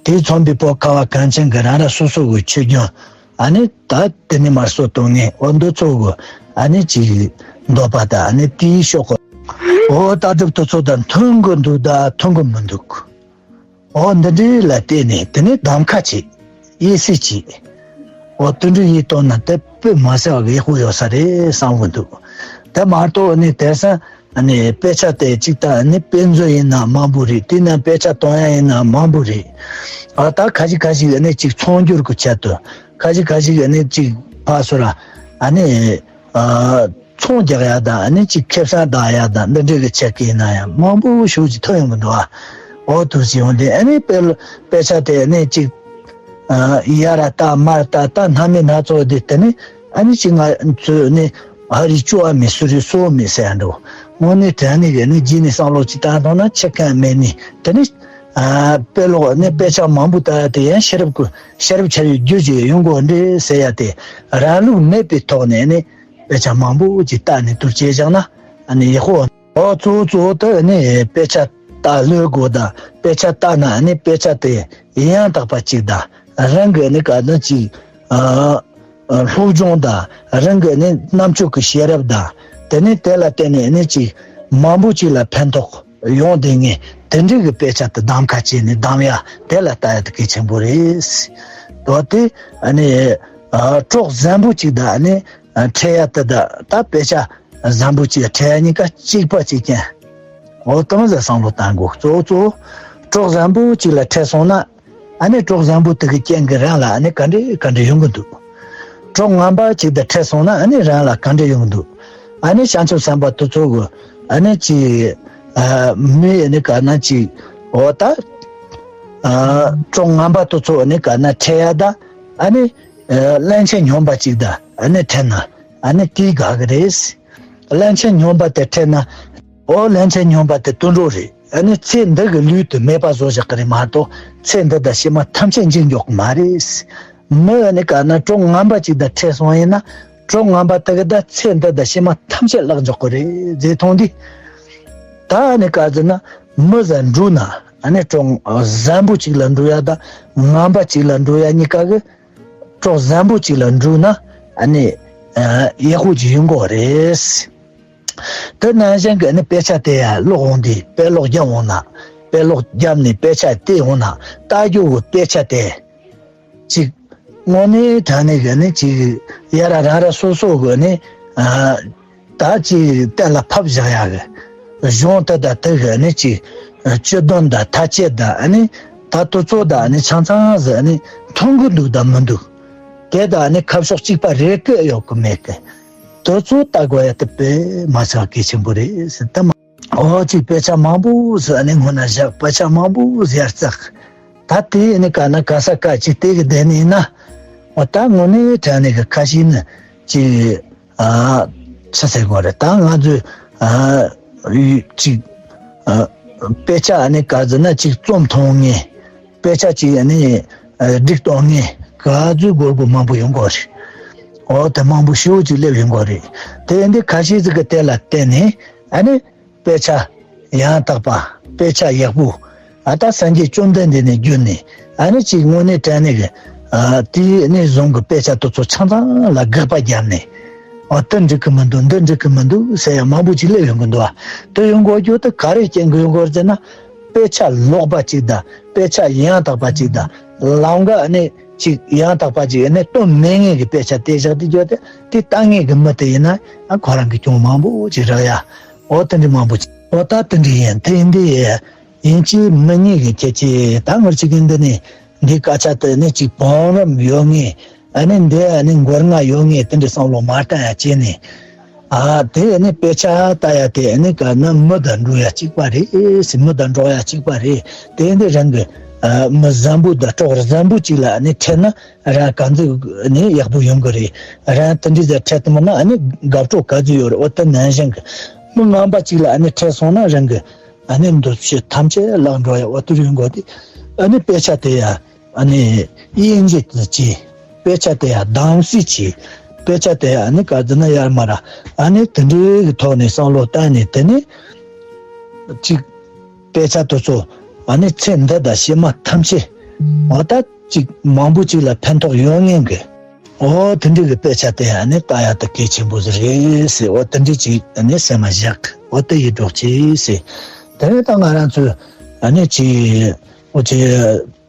དེས་མཚོན་པའི་བོད་ཁ་བ་གངས་ཅན་གྱི་རང་ར་སོ་སོ་གི་ཆོས་རྒྱུན། ཨ་ནི་ད་དེ་ནི་མར་སོ་གཏོང་ངེས་འོ་འདི་ཚོ་གི་ཨ་ནི་ཅིག་འདོད་པ་དང་ཨ་ནི་དེའི་ཕྱོགས་གི་འོ་ལྟ་གྲུབ་དེ་ཚོ་དང་མཐུན་གི་འདུག་ད་མཐུན་གི་མི་འདུག་འོ་འདི་འདྲའི་ལ་བལྟས་ནས་དེ་ནི་གདམ་ཁ་བྱེད། དབྱེ་གསེས་བྱེད། འོ་དེ་འདྲ་ཡིན་གཏོང་ན་དེ་དཔེ་མ་ཟད་པ་གི་ཡག་པོ་ཡོད་ས་རེད་བསམ་གི་འདུག་དེ་མ་གཏོགས་ནི་དེང་སང་ཨ་ནི་དཔེ་ཆ་དེ་གཅིག་ད་ནི་དཔེ་མཛོད་ཡིན་ན་མང་པོ་རེད། དེ་ན་དཔེ་ཆ་གཏོང་ཡ་ཡིན་ན་མང་པོ་རེད། ཨ་ད་ཁ་ཤས་ཁ་ཤས་ཨ་ནི་གཅིག་ཚོང་སྒྱུར་གྱི་ཆེད་དུ་ཁ་ཤས་ཁ་ཤས་ཨ་ནི་གཅིག་ཕར་ཚུར་ཨ་ནི་ཨ་ཚོང་རྒྱག་ཡ་དང་ཨ་ནི་གཅིག་ཁེ་བཟང་བཏང་ཡ་དང་འདི་འདྲ་གི་ཆེད་ཀྱི་ཡིན་ན་ཡང་མང་པོ་ཞེ་པོ་ཅིག་ཐོན་ཡོང་གི་འདུག་ཨ་འོ་དུ་ཅིག་ཡོང་དེ་ཨ་ནི་དཔེ་དཔེ་ཆ་དེ་ཨ་ནི་གཅིག་ཨ་ཡ་ར་ལྟ་མར་ལྟ་ལྟ་སྣ་མིན་སྣ་ཚོགས་དེ་དེ་ནི་ཨ་ནི་ཅིག་ང་ཚོས་ནི་ཨ་རི་བཅུ་བ་མེད་སུ་རི་སོ་མེད་ཟེར་ཡ་འགྲོ། དངོས་གནས་དྲང་གནས་ཀྱི་ནི་རྗེས་ནས་བསམ་བློ་ཅིག་བཏང་ཐོག་ན་ཆེ་གང་མེད་ནི་དེ་ནི་ཨ་དཔེ་ཀློག་ནི་དཔེ་ཆ་མང་པོ་ལྟ་ཡ་དེ་ཡང་ཤེས་རབ་ཀྱི་ཤེས་རབ་འཆར་བའི་རྒྱུ་ཅིག་ཡོང་དགོས་འདྲེ་ཟེར་ཡ་དེ་རང་ལུགས་མེད་པའི་ཐོག་ནས་ནི་དཔེ་ཆ་མང་པོ་ཅིག་ལྟ་ནས་དུར་བྱེད་བཞག་ན་ཨ་ནི་ཡག་པོ། ཨོ་གཙོ་བོ་གཙོ་བོ་དེ་ནི་དཔེ་ཆ་ལྟ་ལོས་དགོས་དང་དཔེ་ཆ་ལྟ་ན་ནི་དཔེ་ཆ་དེ་ཡང་དག་པ་ཅིག་དང་རང་གི་ནི་ག་ནི་ཅིག་ཨ་ཨ་སློབ་སྦྱོང་དང་རང་གི་ནི་རྣམ་དཔྱོད་ཀྱི་ཤེས་རབ་དང་དེ་ནི་དེ་ལ་བརྟེན་ནས་ནི་ཅིག་མང་པོ་ཅིག་ལ་ཕན་ཐོགས་ཡོང་དེ་ངས་དེ་འདྲའི་གི་དཔེ་ཆ་དེ་གདམ་ཁ་བྱས་ནས་གདམ་ཡ་དེ་ལ་ལྟ་ཡ་དེ་གལ་ཆེན་པོ་རེད། དོ་དེ་ཨ་ནི་ཨ་གྲོགས་བཟང་པོ་ཅིག་དང་ཨ་ནི་ཨ་འཕྲད་ཡ་དེ་དང་ད་དཔེ་ཆ། བཟང་པོ་གཅིག་འཕྲད་ཡ་གཉིས་ཀ་གཅིག་པ་གཅིག་རྐྱང་། འོ་དེ་མོ་ཟིག་བསམ་བློ་བཏང་དགོས། གཙོ་བོ་གཙོ་བོ་གྲོགས་བཟང་པོ་གཅིག་ལ་འཕྲད་སོང་ན་ཨ་ནི་གྲོགས་བཟང་པོ་དེ་གི་རྐྱེན་གྱིས་རང་ལ་ཨ་ནི་ག་འདྲ་ག་འདྲ་ཡོང་གི་འདུག་གྲོགས་ངན་པ་གཅིག་དང་འཕྲད་སོང་ན་ཨ་ནི་རང་ལ་ག་འདྲ་ཡོང་གི་འདུག་ཨ་ནི་བྱང་ཆུབ་སེམས་དཔའ་དེ་ཚོ་གི་ཨ་ནི་ཅིག་ཨ་མི་ཨ་ནི་ག་ན་ཅིག་འོ་ད་ཨ་གྲོགས་ངན་པ་དེ་ཚོ་ཨ་ནི་ག་ན་འཕྲད་ཡ་ད་ཨ་ནི་ཨ་བློན་ཆེན་སྨྱོན་པ་གཅིག་དང་ཨ་ནི་འཕྲད་ན་ཨ་ནི་དེ་དགའ་གི་རེད། བློན་ཆེན་སྨྱོན་པ་དེ་འཕྲད་ན། ཨོ་བློན་ཆེན་སྨྱོན་པ་དེ་དུད་འགྲོ་རེད། ཨ་ནི་ཚེ་འདི་གི་ལུས་དེ་མེད་པ་བཟོ་བཞག་གི་རེད་མ་གཏོགས་ཚེ་འདི་དང་ཕྱི་མ་ཐམས་ཅད་འཇིག་འཇོག་གི་མ་རེད། མི་ཨ་ནི་ག་ན་གྲོགས་ངན་པ་ཅིག་དང་འཕྲད་སོང་ཡིན་ན་གྲོགས་ངན་པ་དེ་གི་ད་ཚེ་འདི་དང་ཕྱི་མ་ཐམས་ཅད་བརླག་འཇོག་གི་རེད་ཟེར་མཐོང་དུས། ད་ཨ་ནི་ག་ཟེར་ན་མི་ཟ་འགྲོ་ན་ཨ་ནི་གྲོགས་བཟང་པོ་ཅིག་ལ་འགྲོ་ཡ་ད་ངན་པ་ཅིག་ལ་འགྲོ་ཡ་གཉིས་ཀ་གི་གྲོགས་བཟང་པོ་ཅིག་ལ་འགྲོ་ན་ཨ་ནི་ཡག་པོ་ཅིག་ཡོང་གི་རེད། དེ་ནང་བཞིན་གྱི་ནི་དཔེ་ཆ་དེ་ཡང་ཀློག་འོང་དུས་དཔེ་ཀློག་རྒྱབ་འོང་ན་དཔེ་ཀློག་རྒྱབ་ནས་དཔེ་ཆ་བལྟས་འོང་ན་ལྟ་རྒྱུ་གི་དཔེ་ཆ་དེ་ཅིག་དངོས་གནས་དྲང་གནས་ཀྱི་ནི་ཅིག་ཡ་ར་རང་ར་སོ་སོ་གི་ནི་ཨ་ད་ཅིག་གཏན་ལ་ཕབ་བཞག་ཡ་གི་གཞུང་དེ་དང་དེ་གི་ནི་ཅིག་སྤྱི་དོན་དང་ཐ་ཆད་དང་ནི་ད་དུ་ཚོད་དང་ནི་ཆང་ཚང་ཟིག་ནི་མཐོང་གི་འདུག་དང་མི་འདུག་དེ་དང་ནི་ཁ་ཕྱོགས་གཅིག་པ་རེད་གི་ཡོད་གི་མེད་གི་དེ་ཚོ་ལྟ་དགོས་ཡ་དེ་དཔེ་མ་ཆགས་གལ་ཆེན་པོ་རེད་ཟེར་ད་མ། འོ་ཅིག་དཔེ་ཆ་མང་པོ་ཟིག་ཨ་ནི་སྔོན་ན་བཞག་དཔེ་ཆ་མང་པོ་ཟིག་ཡར་བཙགས། ད་དེ་ནི་ག་ན་ག་ས་ག་ཅིག་དེ་གི་བསྡད་ནི་ཡིན་ན། འོ་ད་དངོས་གནས་དྲང་གནས་གི་ཁ་ཤས་ནི་ཅིག་ཨ་ཆི་ཟེར་དགོས་རེད། ད་ང་ཚོས་ཨ་ཡུ་ཅིག་ཨ་དཔེ་ཆ་ཨ་ནི་ག་ཟེར་ན་ཅིག་རྩོམ་མཐོང་ངེས། དཔེ་ཆ་ཅིག་ཨ་ནི་ཨ་སྒྲིག་གཏོང་ངེས་ག་ཚོད་དགོས་དགོས་མང་པོ་ཡོང་གི་རེད། འོ་དེ་མང་པོ་ཞེ་པོ་ཅིག་སླེབས་ཡོང་གི་རེད། དེ་འདི་ཁ་ཤས་ཟིག་གི་དེ་ལ་བརྟེན་ནས་ཨ་ནི་དཔེ་ཆ་ཡང་དག་པ། དཔེ་ཆ་ཡག་པོ། ཨ་ད་སངས་རྒྱས་བཅོམ་ལྡན་འདས་ནས་བརྒྱུད་ནས་ཨ་ནི་ཅིག་དངོས་གནས་དྲང་གནས་ཀྱི་ཨ་དེ་ནས་བཟུང་གི་དཔེ་ཆ་དེ་ཚོ་ཆ་ཚང་ལ་དགག་པ་བརྒྱབ་ནས། ཨོ་དེ་འགྲིག་གི་མི་འདུག་འདི་འགྲིག་གི་མི་འདུག་ཟེར་ཡ་མང་པོ་ཅིག་སླེབས་ཡོང་གི་འདུག་ཨ་དེ་ཡོང་གི་ཡོད་རྒྱུ་དེ་ག་རེ་རྐྱེན་གྱིས་ཡོང་གི་ཡོད་ཟེར་ན། དཔེ་ཆ་ལོག་པ་ཅིག་དང་དཔེ་ཆ་ཡང་དག་པ་ཅིག་དང་ལམ་ཀ་ནས་ཅིག་ཡང་དག་པ་ཅིག་ནས་སྟོན་མེད་མཁན་གྱི་དཔེ་ཆ་དེ་བཞག་དེ་རྒྱུ་དེ་དེ་ལྟ་མཁན་གྱི་མི་དེ་ཡིན་ན་ཨ་ཁོ་རང་གི་གྱོང་མང་པོ་ཅིག་རག་ཡ། ཨོ་དེ་འདྲ་མང་པོ་ཅིག་ཨོ་ད་དེ་འདྲ་ཡིན་དེ་ཡིན་དེ་ཡིན་གཅིག་མིན་གཉིས་ཀྱི་ཁྱད་ཆོས་ད་ངར་གཅིག་གི་འདི་ནས་འདི་སྐད་ཆ་དེ་ནི་གཅིག་བང་རིམ་ཡོད་ངེས། ཨ་ནི་འདི་ཨ་ནི་མགོ་རྔ་ཡོད་ངེས་དེ་འདྲ་བསམ་བློ་མ་བཏང་ཡ་བྱས་ནས། ཨ་དེ་ཨ་ནི་དཔེ་ཆ་ལྟ་ཡ་དེ་ཨ་ནི་ག་ན་མི་དང་འགྲོ་ཡ་གཅིག་པ་རེད་ཟེར། མི་དང་འགྲོགས་ཡ་གཅིག་པ་རེད། དེ་འདི་རང་གི་ཨ་མི་བཟང་པོ་དང་གྲོགས་བཟང་པོ་གཅིག་ལ་ཨ་ནི་འཕྲད་ན་རང་ག་ཚོད་ཨ་ནི་ཡག་པོ་ཡོང་གི་རེད། རང་དེ་འདྲ་ཟེར་འཕྲད་ཐུབ་ན་ཨ་ནི་དགའ་སྤྲོ་ག་ཚོད་ཡོད་རེད། འོ་དེ་ནང་བཞིན་གི་མི་ངན་པ་གཅིག་ལ་ཨ་ནི་འཕྲད་སོང་ན་རང་གི་ཨ་ནི་འདུ་ཤེས་ཐམས་ཅད་བརླག་འགྲོ་ཡ། འོ་དེ་རིང་གོ་དེ་ཨ་ནི་དཔེ་ཆ་དེ་ཡ་ཨ་ནི་དབྱེ་འབྱེད་དུ་བྱས། དཔེ་ཆ་དེ་ཡ་བདམས་གསེས་བྱས། དཔེ་ཆ་དེ་ཡ་ཨ་ནི་ག་ཟེར་ན་ཡར་མར་ཨ་ནི་དེ་འདྲའི་གི་ཐོག་ནས་བསམ་བློ་བཏང་ནས་དེ་ནས་ཅིག་དཔེ་ཆ་དེ་ཚོ་ཨ་ནི་ཚེ་འདི་དང་ཕྱི་མ་ཐམས་ཅད་འོ་ད་ཅིག་མང་པོ་ཅིག་ལ་ཕན་ཐོགས་ཡོད་མཁན་གི། འོ་དེ་འདྲའི་གི་དཔེ་ཆ་དེ་ཨ་ནི་ལྟ་ཡ་དེ་གལ་ཆེན་པོ་ཟིག་རེད་ཟེར། འོ་དེ་འདྲའི་ཅིག་ཨ་ནི་སེམས་མ་བཞག་འོ་དེ་ཡིད་སྒྲོག་ཅིག་ཟེར། དེ་ནས་ད་ང་རང་ཚོས་ཨ་ནི་ཅིག་འོ་ཅིག་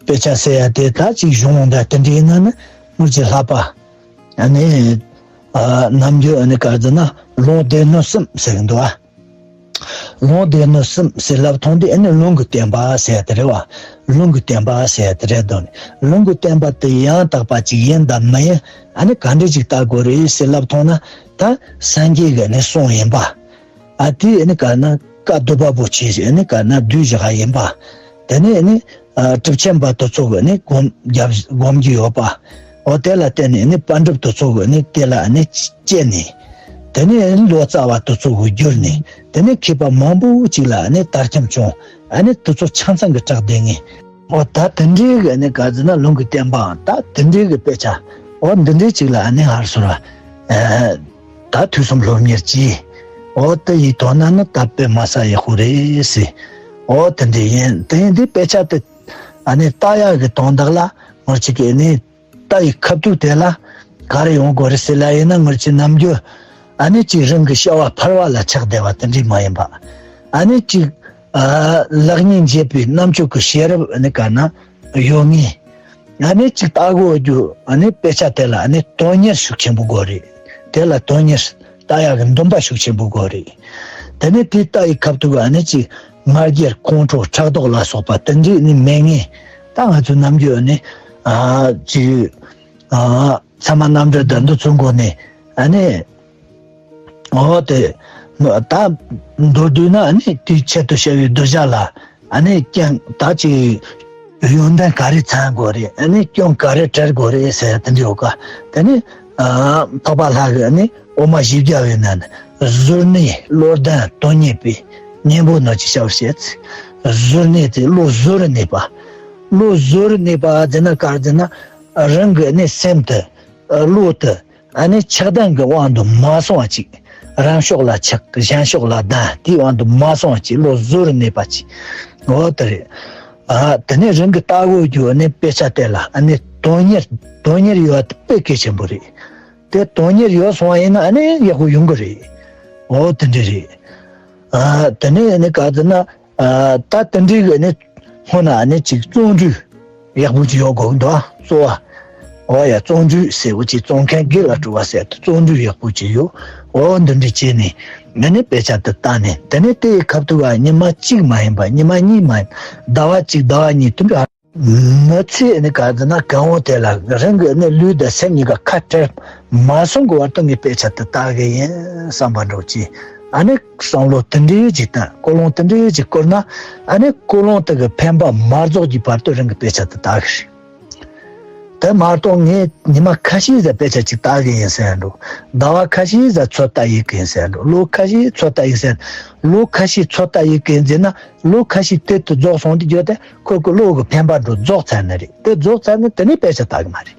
དཔེ་ཆ་ཟེར་ཡ་དེ་ད་ཅིག་གཞུང་འདྲ་དེ་འདྲའི་ཡིན་ན་ནི་ངོས་ཀྱི་ལྷག་པ་ཨ་ནི་ཨ་ནམ་རྒྱུན་ཨ་ནི་ག་ཟེར་ན་ལུང་སྡེ་སྣོད་གསུམ་ཟེར་གི་འདུག་ཨ། ལུང་སྡེ་སྣོད་གསུམ་ཟེར་ལབ་ཐོང་དེ་ཨ་ནི་ལུང་གི་བསྟན་པ་ཟེར་ཡ་དེ་རེད་བ། ལུང་གི་བསྟན་པ་ཟེར་ཡ་དེ་རེད་དོ། ལུང་གི་བསྟན་པ་དེ་ཡང་དག་པ་ཅིག་ཡིན་དང་མི་ཡིན་ཨ་ནི་ག་འདྲ་ཅིག་ལྟ་དགོས་རེད་ཟེར་ལབ་ཐོང་ན་ད་སངས་རྒྱས་ཀྱི་ཨ་ནི་གསུང་ཡིན་པ། ཨ་དེ་ཨ་ནི་ག་ན་བཀའ་སྡུད་པ་པོ་ཆེ་ཞིག་ཨ་ནི་ག་ན་བསྡུས་བཞག་ཡ་ཡིན་པ། དེ་ནས་ཨ་ནི་ཨ་གྲུབ་ཆེན་པ་དེ་ཚོ་གི་ནི་སྒོམ་རྒྱབ་སྒོམ་རྒྱུ་ཡོད་པ། འོ་དེ་ལ་བརྟེན་ནས་ནི་པཎ་གྲུབ་དེ་ཚོ་གི་ནི་དེ་ལ་ནི་དཔྱད་ནས། དེ་ནས་ལོ་ཙཱ་བ་དེ་ཚོ་གི་བསྒྱུར་ནས། དེ་ནས་མཁས་པ་མང་པོ་ཅིག་ལ་ནི་དར་ཁྱབ་བྱུང་། ཨ་ནི་དེ་ཚོ་ཆ་ཚང་གི་གྲགས་ལྡན་ངེས། འོ་ད་དེ་འདྲའི་གི་ནི་ག་ཟེར་ན་ལུང་གི་བསྟན་པའང་ད་དེ་འདྲའི་གི་དཔེ་ཆ། འོ་འདི་འདྲའི་ཅིག་ལ་ནི་ཧར་སོར་བ། ཨ་ད་དུས་གསུམ་སློབ་གཉེར་གྱིས། འོ་དེ་ཡི་དོན་ན་ནི་ད་དཔེ་མ་ས་ཡག་པོ་རེད་ཟེར། འོ་དེ་འདྲ་ཡིན། དེ་ཡིན་དུས་དཔེ་ཆ་དེ་ཨ་ནི་ལྟ་ཡག་གི་དོན་དག་ལ་ངོར་ཅིག་གི་ནི་ལྟ་ཡི་ཁ་ཐུག་དེ་ལ་ག་རེ་ཡོང་དགོས་རེད་ཟེར་ལ་ཡིན་ན་ངོར་ཅིག་ནམ་རྒྱུན་ཨ་ནི་ཅིག་རང་གི་བྱ་བ་ཕལ་བ་ལ་ཆགས་བསྡད་པ་དེ་འདྲ་མ་ཡིན་པ། ཨ་ནི་ཅིག་ཨ་ལེགས་ཉེས་འབྱེད་པའི་རྣམ་དཔྱོད་ཀྱི་ཤེས་རབ་ཨ་ནི་ག་ན་ཡོད་ངེས། ཨ་ནི་ཅིག་ལྟ་དགོས་རྒྱུ་ཨ་ནི་དཔེ་ཆ་དེ་ལ་ཨ་ནི་དོན་གཉེར་ཤུགས་ཆེན་པོ་དགོས་རེད། དེ་ལ་དོན་གཉེར་ལྟ་ཡག་གི་འདུན་པ་ཤུགས་ཆེན་པོ་དགོས་རེད། དེ་ནས་དེ་ལྟ་ཡི་ཁ་ཐུག་ཨ་ནི་ཅིག་ང་རྒྱལ་ཁོང་ཁྲོ་ཕྲག་དོག་ལ་སོགས་པ་དེ་འདྲའི་ནི་མེད་ངེས། ད་ང་ཚོ་ནམ་རྒྱུན་ཨ་ནི་ཨ་ཅིག་ཨ་ཚད་མ་རྣམ་འགྲེལ་དང་འདི་ཚོའི་སྒོ་ནས་ཨ་ནི། འོ་དེ། ད་མདོར་བསྡུས་ན་ནི་དེའི་ཆེད་དུ་བཤད་པའི་གདུལ་བྱ་ལ་ཨ་ནི་རྐྱེན་ད་ཅིག་ཡོན་ཏན་ག་རེ་ཚང་དགོས་རེད། ཨ་ནི་སྐྱོན་ག་རེ་བྲལ་དགོས་རེད་ཟེར་དེ་འདྲ་ཡོད་ཀ། དེ་ནི་འཕགས་པ་ལྷ་གི་ཨ་ནི་དབུ་མ་བཞི་བརྒྱ་པའི་ནང་ནས་གཟུར་གནས་བློ་ལྡན་དོན་གཉེར་པའི་གཉེན་པོ་ནང་ཅིག་བྱ་བར་བཤད། གཟུར་གནས་དེ་བློ་གཟུར་གནས་པ། བློ་གཟུར་གནས་པ་ཟེར་ན་ག་རེ་ཟེར་ན་རང་གི་ཨ་ནི་སེམས་དེ་བློ་དེ། ཨ་ནི་ཆགས་སྡང་གི་དབང་དུ་མ་སོང་བ་ཅིག་རང་ཕྱོགས་ལ་ཆགས་གཞན་ཕྱོགས་ལ་སྡང་དེའི་དབང་དུ་མ་སོང་བ་ཅིག་བློ་གཟུར་གནས་པ་ཅིག་འོ་དེ་རེད། ཨ་དེ་ནས་རང་གི་ལྟ་དགོས་རྒྱུ་ནི་དཔེ་ཆ་དེ་ལ་ཨ་ནི་དོན་གཉེར་དོན་གཉེར་ཡོད་དཔེ་གལ་ཆེན་པོ་རེད། དེ་དོན་གཉེར་ཡོད་སོང་བ་ཡིན་ན་ཨ་ནི་ཡག་པོ་ཡོང་གི་རེད། འོ་དེ་འདྲ་རེད། ཨ་དེ་ནས་ཨ་ནི་ག་ཟེར་ན། ཨ་ད་དེ་འདྲའི་གི་ནི་སྔོན་ན་ནི་ཅིག་བརྩོན་འགྲུས་ཡག་པོ་ཅིག་ཡོད་དགོས་འདུག་ཨ་གཙོ་བ། འོ་ཡ་བརྩོན་འགྲུས་ཟེར་བ་ཅིག་བརྩོན་མཁན་དགེ་ལ་སྤྲོ་བ་ཟེར་ཏེ་བརྩོན་འགྲུས་ཡག་པོ་ཅིག་ཡོད། འོ་འདི་འདྲ་བྱས་ནས་ང་ནི་དཔེ་ཆ་དེ་བལྟས་ནས་དེ་ནས་དེའི་ཁ་ཐུག་ཨ་ཉི་མ་གཅིག་མ་ཡིན་པ་ཉི་མ་གཉིས་མ་ཡིན་ཟླ་བ་གཅིག་ཟླ་བ་གཉིས་དེ་འདྲ་མི་ཚེ་ནི་ག་ཟེར་ན་གང་བོ་དེ་ལ་རང་གི་ནི་ལུས་དང་སེམས་གཉིས་ཀ་ཁ་བྲལ་མ་སོང་གི་བར་དུ་ངས་དཔེ་ཆ་དེ་བལྟ་གི་ཡིན་བསམ་པ་འདྲ་བོ་ཅིག་ཨ་ནི་བསམ་བློ་དེ་འདྲའི་ཅིག་བཏང་། ཀོ་ལོང་དེ་འདྲའི་ཅིག་བསྐོར་ན། ཨ་ནི་ཀོ་ལོང་དེ་གི་འཕེན་པ་མ་རྫོགས་ཀྱི་བར་དུ་རང་གི་དཔེ་ཆ་དེ་ལྟ་གི་རེད། དེ་མ་གཏོགས་ངས་ཉི་མ་ཁ་ཤས་ཙམ་དཔེ་ཆ་ཅིག་ལྟ་གི་ཡིན་ཟེར་འགྲོ། ཟླ་བ་ཁ་ཤས་ཙམ་ཚོད་ལྟ་ཡེད་གི་ཡིན་ཟེར་འགྲོ། ལོ་ཁ་ཤས་ཚོད་ལྟ་ཡེད་ཟེར། ལོ་ཁ་ཤས་ཚོད་ལྟ་ཡེད་གི་ཡིན་ཟེར་ན། ལོ་ཁ་ཤས་དེ་དུ་རྫོགས་སོང་དུས་རྒྱུ་དེ་ཁོ་གི་བློ་གི་འཕེན་པ་འགྲོ་རྫོགས་ཚར་ནི་རེད། དེ་རྫོགས་ཚར་ནི་དེ་ནས་དཔེ་ཆ་ལྟ་གི་མ་རེད།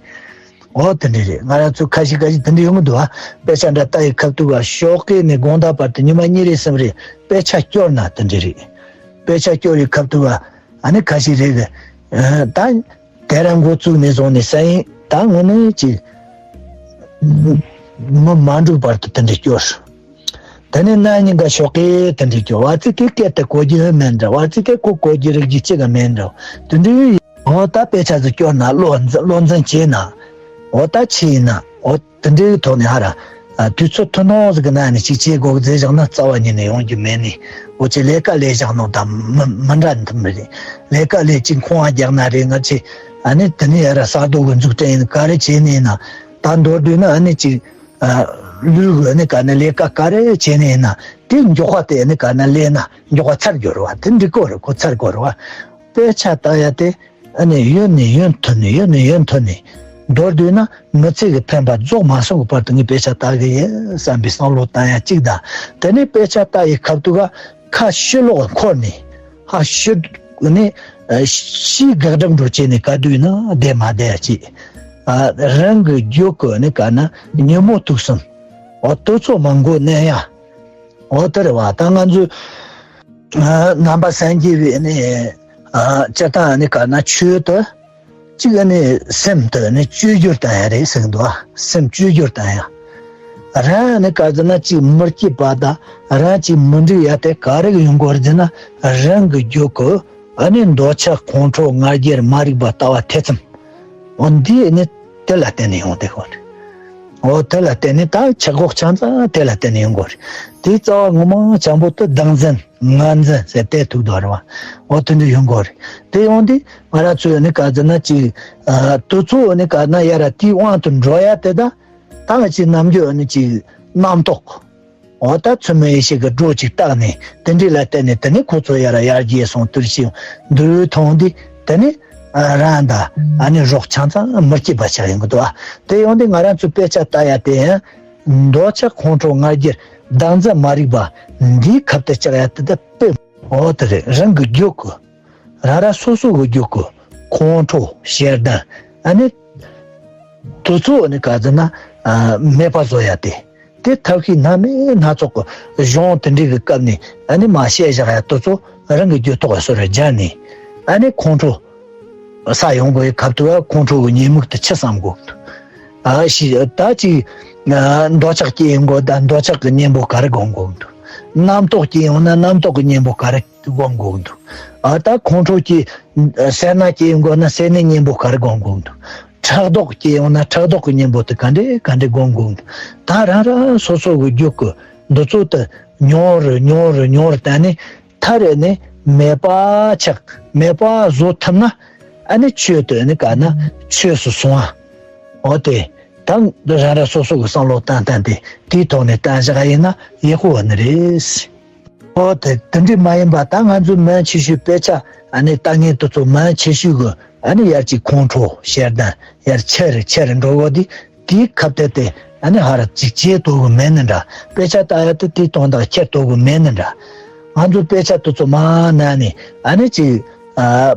འོ་དེ་འདྲ་རེད། ང་རང་ཚོ་ཁ་ཤས་ཁ་ཤས་དེ་འདྲ་ཡོང་གི་འདུག་ཨ། དཔེ་ཆ་འདྲ་ལྟ་ཡི་ཁ་ཐུག་ག་ཞོགས་ཀས་ནས་དགོང་དག་བར་དུ་ཉི་མ་གཉིས་རེ་གསུམ་རེ་དཔེ་ཆ་སྐྱོར་ན་དེ་འདྲ་རེད། དཔེ་ཆ་སྐྱོར་ཡི་ཁ་ཐུག་ག་ཨ་ནི་ཁ་ཤས་རེད་གི། ཨ། ད་དེ་རང་འགོ་བཙུགས་ནས་བཟུང་ནས་ས་ཡིན་ད་དངོས་གནས་ཅིག་མི་མ་འགྲོ་བར་དུ་དེ་འདྲ་སྐྱོར། དེ་ནས་ན་ཉིན་ག་ཞོགས་ཀས་དེ་འདྲ་སྐྱོར། བ་ཙི་གེ་སྐད་དེ་གོ་རྒྱུ་མེད་འདྲ། བ་ཙི་གེ་ཁོ་གོ་རྒྱུ་རིག་རྒྱུ་ཅི་ག་མེད་འདྲ། དེ་འདྲ་ཡོད། འོ་ད་དཔེ་ཆ་ཟིག་སྐྱོར་ན་བློ་འཛིན་བློ་འཛིན་བྱས་ན། འོ་ད་ཆི་ཡིན་ན། འོ་དེ་འདྲའི་ཐོག་ནས་ཧ་ར། ཨ། དུས་ཚོད་ཐུང་ཐུང་ཟིག་གི་ནང་ནས་ཅིག་བྱེད་དགོས་ཟེར་བཞག་ན་རྩ་བ་ཉིད་ནས་ཡོང་རྒྱུ་མེད་ནི། འོ་ཅི་ལས་ཀ་ལས་བཞག་ནོ་དང་མི་མི་འདྲ་འདི་མི་རེད། ལས་ཀ་ལས་ཅིག་ཁོང་ང་རྒྱག་ན་རེད། ང་ཅི་ཨ་ནི་དེ་ནས་ཡ་ར་ས་རྡོ་གི་འཛུགས་སྐྲུན་ཡིན་ག་རེ་བྱས་ནས་ཡིན་ན། ད་མདོར་བསྡུས་ན་ཨ་ནི་ཅིག་ཨ། ལུས་གི་ཨ་ནི་ག་ན་ལས་ཀ་ག་རེ་བྱས་ནས་ཡིན་ན་དེ་མགྱོགས་པ་དེ་ཨ་ནི་ག་ན་ལས་ན་མགྱོགས་པ་ཚར་དགོས་རེད་བ། དེ་འགྲིག་གོ་རེད། ཁོ་ཚར་དགོས་རེད་བ། དཔེ་ཆ་ལྟ་ཡ་དེ་ཨ་ནི་ཡུན་ནས་ཡུན་མཐུད་ནས་ཡུན་ནས་ཡུན་མཐུད་ནས། མདོར་བསྡུས་ན་མི་ཚེ་གི་འཕེན་པ་རྫོགས་མ་སོང་གི་བར་དུ་ངས་དཔེ་ཆ་ལྟ་གི་ཡིན་བསམ་པའི་བསམ་བློ་བཏང་ཡ་གཅིག་དང་། དེ་ནས་དཔེ་ཆ་ལྟ་ཡི་ཁ་ཐུག་ག་ཁ་ཕྱི་ལོགས་འཁོར་ནས་ཧ་ཕྱི་ནས་ཨ་ཕྱིའི་དགག་སྒྲུབ་འགྲོ་བྱས་ནས་ག་དུས་ན་བསྡད་མ་བསྡད་ཡ་གཅིག་ཨ། རང་གི་རྒྱུད་གི་ནི་ག་ན་ཉོན་མོངས་དུག་གསུམ། འོ་དེ་ཚོ་མ་འགོ་གནོན་ཡ། འོ་དེ་རེད་བ། ད་ང་ཚོས་ཨ་ནང་པ་སངས་རྒྱས་པའི་ནི་ཨ་སྤྱིར་བཏང་ནི་ག་ན་ཆོས་དེ་གཅིག་ནི་སེམས་དེ་ནི་བཅོས་བསྒྱུར་བཏང་ཡ་རེད་ཟེར་གི་འདུག་ཨ། སེམས་བཅོས་བསྒྱུར་བཏང་ཡ། རང་ནི་ག་ཟེར་ན་གཅིག་མི་སྐྱིད་པ་དང་རང་གཅིག་མི་འགྲིག་ཡ་དེ་ག་རེ་གི་ཡོང་གི་རེད་ཟེར་ན། རང་གི་རྒྱུད་གི་ཨ་ནི་འདོད་ཆགས་ཁོང་ཁྲོ་ང་རྒྱལ་མ་རིག་པ་ལྟ་བ་ཐེ་ཚོམ། འོ་འདི་ནི་དེ་ལ་བརྟེན་ནས་ཡོང་དེ་གོ་རེད། འོ་དེ་ལ་བརྟེན་ནས་ད་ཆགས་སྒོ་ཆ་ཚང་དེ་ལ་བརྟེན་ནས་ཡོང་གོ་རེད། དེའི་རྩ་བ་ངོ་མ་ཆེན་པོ་དེ་བདག་འཛིན་ང་འཛིན་ཟེར་དེ་ཐུག་དོ་རེད་བ། འོ་དེ་འདྲ་ཡོང་གོ་རེད། དེ་ཡོང་དུས་ང་རང་ཚོས་ནི་ག་ཟེར་ན་ཅིག་ཨ་དེ་ཚོ་ནི་ག་ན་ཡ་ར་དེའི་དབང་དུ་འགྲོ་ཡ་དེ་ད་ད་ཅིག་ནམ་རྒྱུན་ནི་ཅིག་རྣམ་རྟོག་འོ་ད་མཚན་མའི་ཡེ་ཤེས་ཀྱི་སྒྲོ་གཅིག་བཏགས་ནས་དེ་འདྲ་ལ་བརྟེན་ནས་དེ་ནས་ཁོ་ཚོ་ཡར་ཡར་རྒྱས་སོང་དུར་ཞིང་འདུལ་ཐོང་འདི་དེ་ནས་ཨ་རང་དང་ཨ་ནི་རོགས་ཆང་ཚང་མི་སྐྱིད་པ་ཆགས་ཡོང་གི་འདུག་ཨ། དེ་ཡོང་དུས་ང་རང་ཚོ་དཔེ་ཆ་ལྟ་ཡ་དེ་ཡང་འདོད་ཆགས་ཁོང་ཁྲོ་ང་རྒྱལ་བདག་འཛིན་མ་རིག་པ་འདིའི་ཁབ་ཏུ་བཅག་ཡ་དེ་ད་དཔེ་འོ་དེ་རེད། རང་གི་རྒྱུད་ཀྱི་རང་རང་སོ་སོ་གི་རྒྱུད་ཀྱི་ཁོང་ཁྲོ་ཞེ་སྡང་ཨ་ནི་དེ་ཚོ་ནི་ག་ཟེར་ན་ཨ་མེད་པ་བཟོ་ཡ་དེ། དེ་ཐབས་ཤེས་སྣ་མིན་སྣ་ཚོགས་ཀྱི་གཞུང་དེ་འདྲའི་གི་སྐབས་ནས་ཨ་ནི་མ་བཤད་བཞག་ཡ་དེ་ཚོ་རང་གི་རྒྱུད་ཐོག་ག་སོ་ར་སྦྱར་ནས་ཨ་ནི་ཁོང་ཁྲོ་ས་ཡོང་དགོས་ཡ་ཁབ་ཏུ་ཁོང་ཁྲོ་གི་ཉེས་དམིགས་དེ་ཆི་བསམ་དགོས་འདུག་ཨ་ཤི་ད་ཅིག་ཨ་འདོད་ཆགས་སྐྱེ་ཡོང་དགོས་ད་འདོད་ཆགས་ཀྱི་གཉེན་པོ་ག་རེ་སྒོམ་དགོས་འདུག་རྣམ་རྟོག་སྐྱེ་ཡོང་ན་རྣམ་རྟོག་གི་གཉེན་པོ་ག་རེ་སྒོམ་དགོས་འདུག་ཨ་ད་ཁོང་ཁྲོ་སྐྱེ་སེར་སྣ་སྐྱེ་ཡོང་དགོས་ན་སེར་སྣའི་གཉེན་པོ་ག་རེ་སྒོམ་དགོས་འདུག་ཕྲག་དོག་སྐྱེ་ཡོང་ན་ཕྲག་དོག་གི་གཉེན་པོ་དེ་ག་འདྲས་ག་འདྲས་སྒོམ་དགོས་འདུག་ད་རང་རང་སོ་སོ་གི་རྒྱུད་ཀྱི་འདི་ཚོ་དེ་ཉུང་རུ་ཉུང་རུ་ཉུང་རུ་བཏང་ནས་མཐར་ནི་མེད་པ་ཆགས་མེད་པ་བཟོ་ཐུབ་ན་ཨ་ནི་ཆོས་དེ་ནི་ག་ན་ཆོས་སུ་སོང་བ། འོ་དེ་ད་རང་རང་སོ་སོ་གི་བསམ་བློ་བཏང་བཏང་སྟེ་དེའི་ཐོག་ནས་བཏང་བཞག་ཡིན་ན་ཡག་པོ་བ་ནི་རེད། འོ་དེ་དེ་འདྲས་མ་ཡིན་པ་ད་ང་ཚོའི་མང་ཆེ་ཤོས་དཔེ་ཆ་ཨ་ནི་ལྟ་མཁན་དེ་ཚོ་མང་ཆེ་ཤོས་གི་ཨ་ནི་ཡར་གཅིག་ཁོང་ཁྲོ་ཞེ་སྡང་ཡར་ཆེ་རུ་ཆེ་རུ་འགྲོ་གོ་དེ་དེའི་ཁ་གཏད་དེ་ཨ་ནི་ཧ་ར་གཅིག་བྱེད་ཐུབ་གི་མེད་ནི་འདྲ། དཔེ་ཆ་ལྟ་ཡ་དེ་དེའི་དོན་དག་ཁྱེར་ཐུབ་གི་མེད་ནི་འདྲ། ང་ཚོ་དཔེ་ཆ་དེ་ཚོ་མང་ན་ནི་ཨ་ནི་གཅིག་ཨ།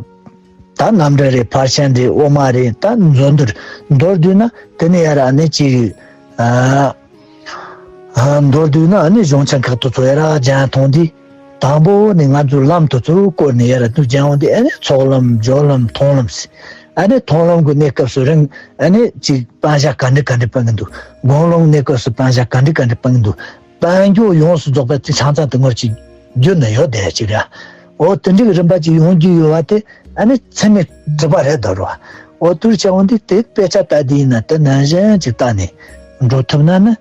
ད་རྣམ་འགྲེལ་རེད། ཕར་ཕྱིན་རེད། དབུ་མ་རེད། ད་མཛོད་འདིར་མདོར་བསྡུས་ན་དེ་ནས་ཡར་ཨ་ནི་ཅིག་ཨ་ཨ་མདོར་བསྡུས་ན་ཨ་ནི་གཞུང་ཆེན་ཁག་ཏུ་ཚོ་ཡར་སྦྱང་ཐོང་དུས་དང་པོ་ནས་ང་ཚོའི་ལམ་དུ་ཚོ་བསྐོར་ནས་ཡར་དུ་སྦྱང་འོང་དུས་ཨ་ནི་ཚོགས་ལམ་སྦྱོར་ལམ་མཐོང་ལམ་ཟེར། ཨ་ནི་མཐོང་ལམ་གྱི་གནས་སྐབས་སུ་རང་ཨ་ནི་ཅིག་སྤང་བྱ་ག་འདྲ་ག་འདྲ་སྤང་གི་འདུག་སྒོམ་ལམ་གནས་སྐབས་སུ་སྤང་བྱ་ག་འདྲ་ག་འདྲ་སྤང་གི་འདུག་སྤང་རྒྱུ་ཡོངས་སུ་རྫོགས་པ་དེ་ཆང་ཚང་དུ་ངོར་ཅིག་རྒྱུ་ན་ཡོད་བསྡད་ཅིག་ར། འོ་དེ་འདྲའི་རིམ་པ་ཅིག་ཡོང་རྒྱུ་ཡོད་བ་དེ་ཨ་ནི་མཚན་ཉིད་གྲུབ་པ་རེད་དོ་ར། འོ་དུར་ཆ་འོང་དུས་དེ་དཔེ་ཆ་ལྟ་དུས་ཡིན་ན་དེ་ནང་བཞིན་ཅིག་ལྟ་ནས་འགྲོ་ཐུབ་ན་ནི་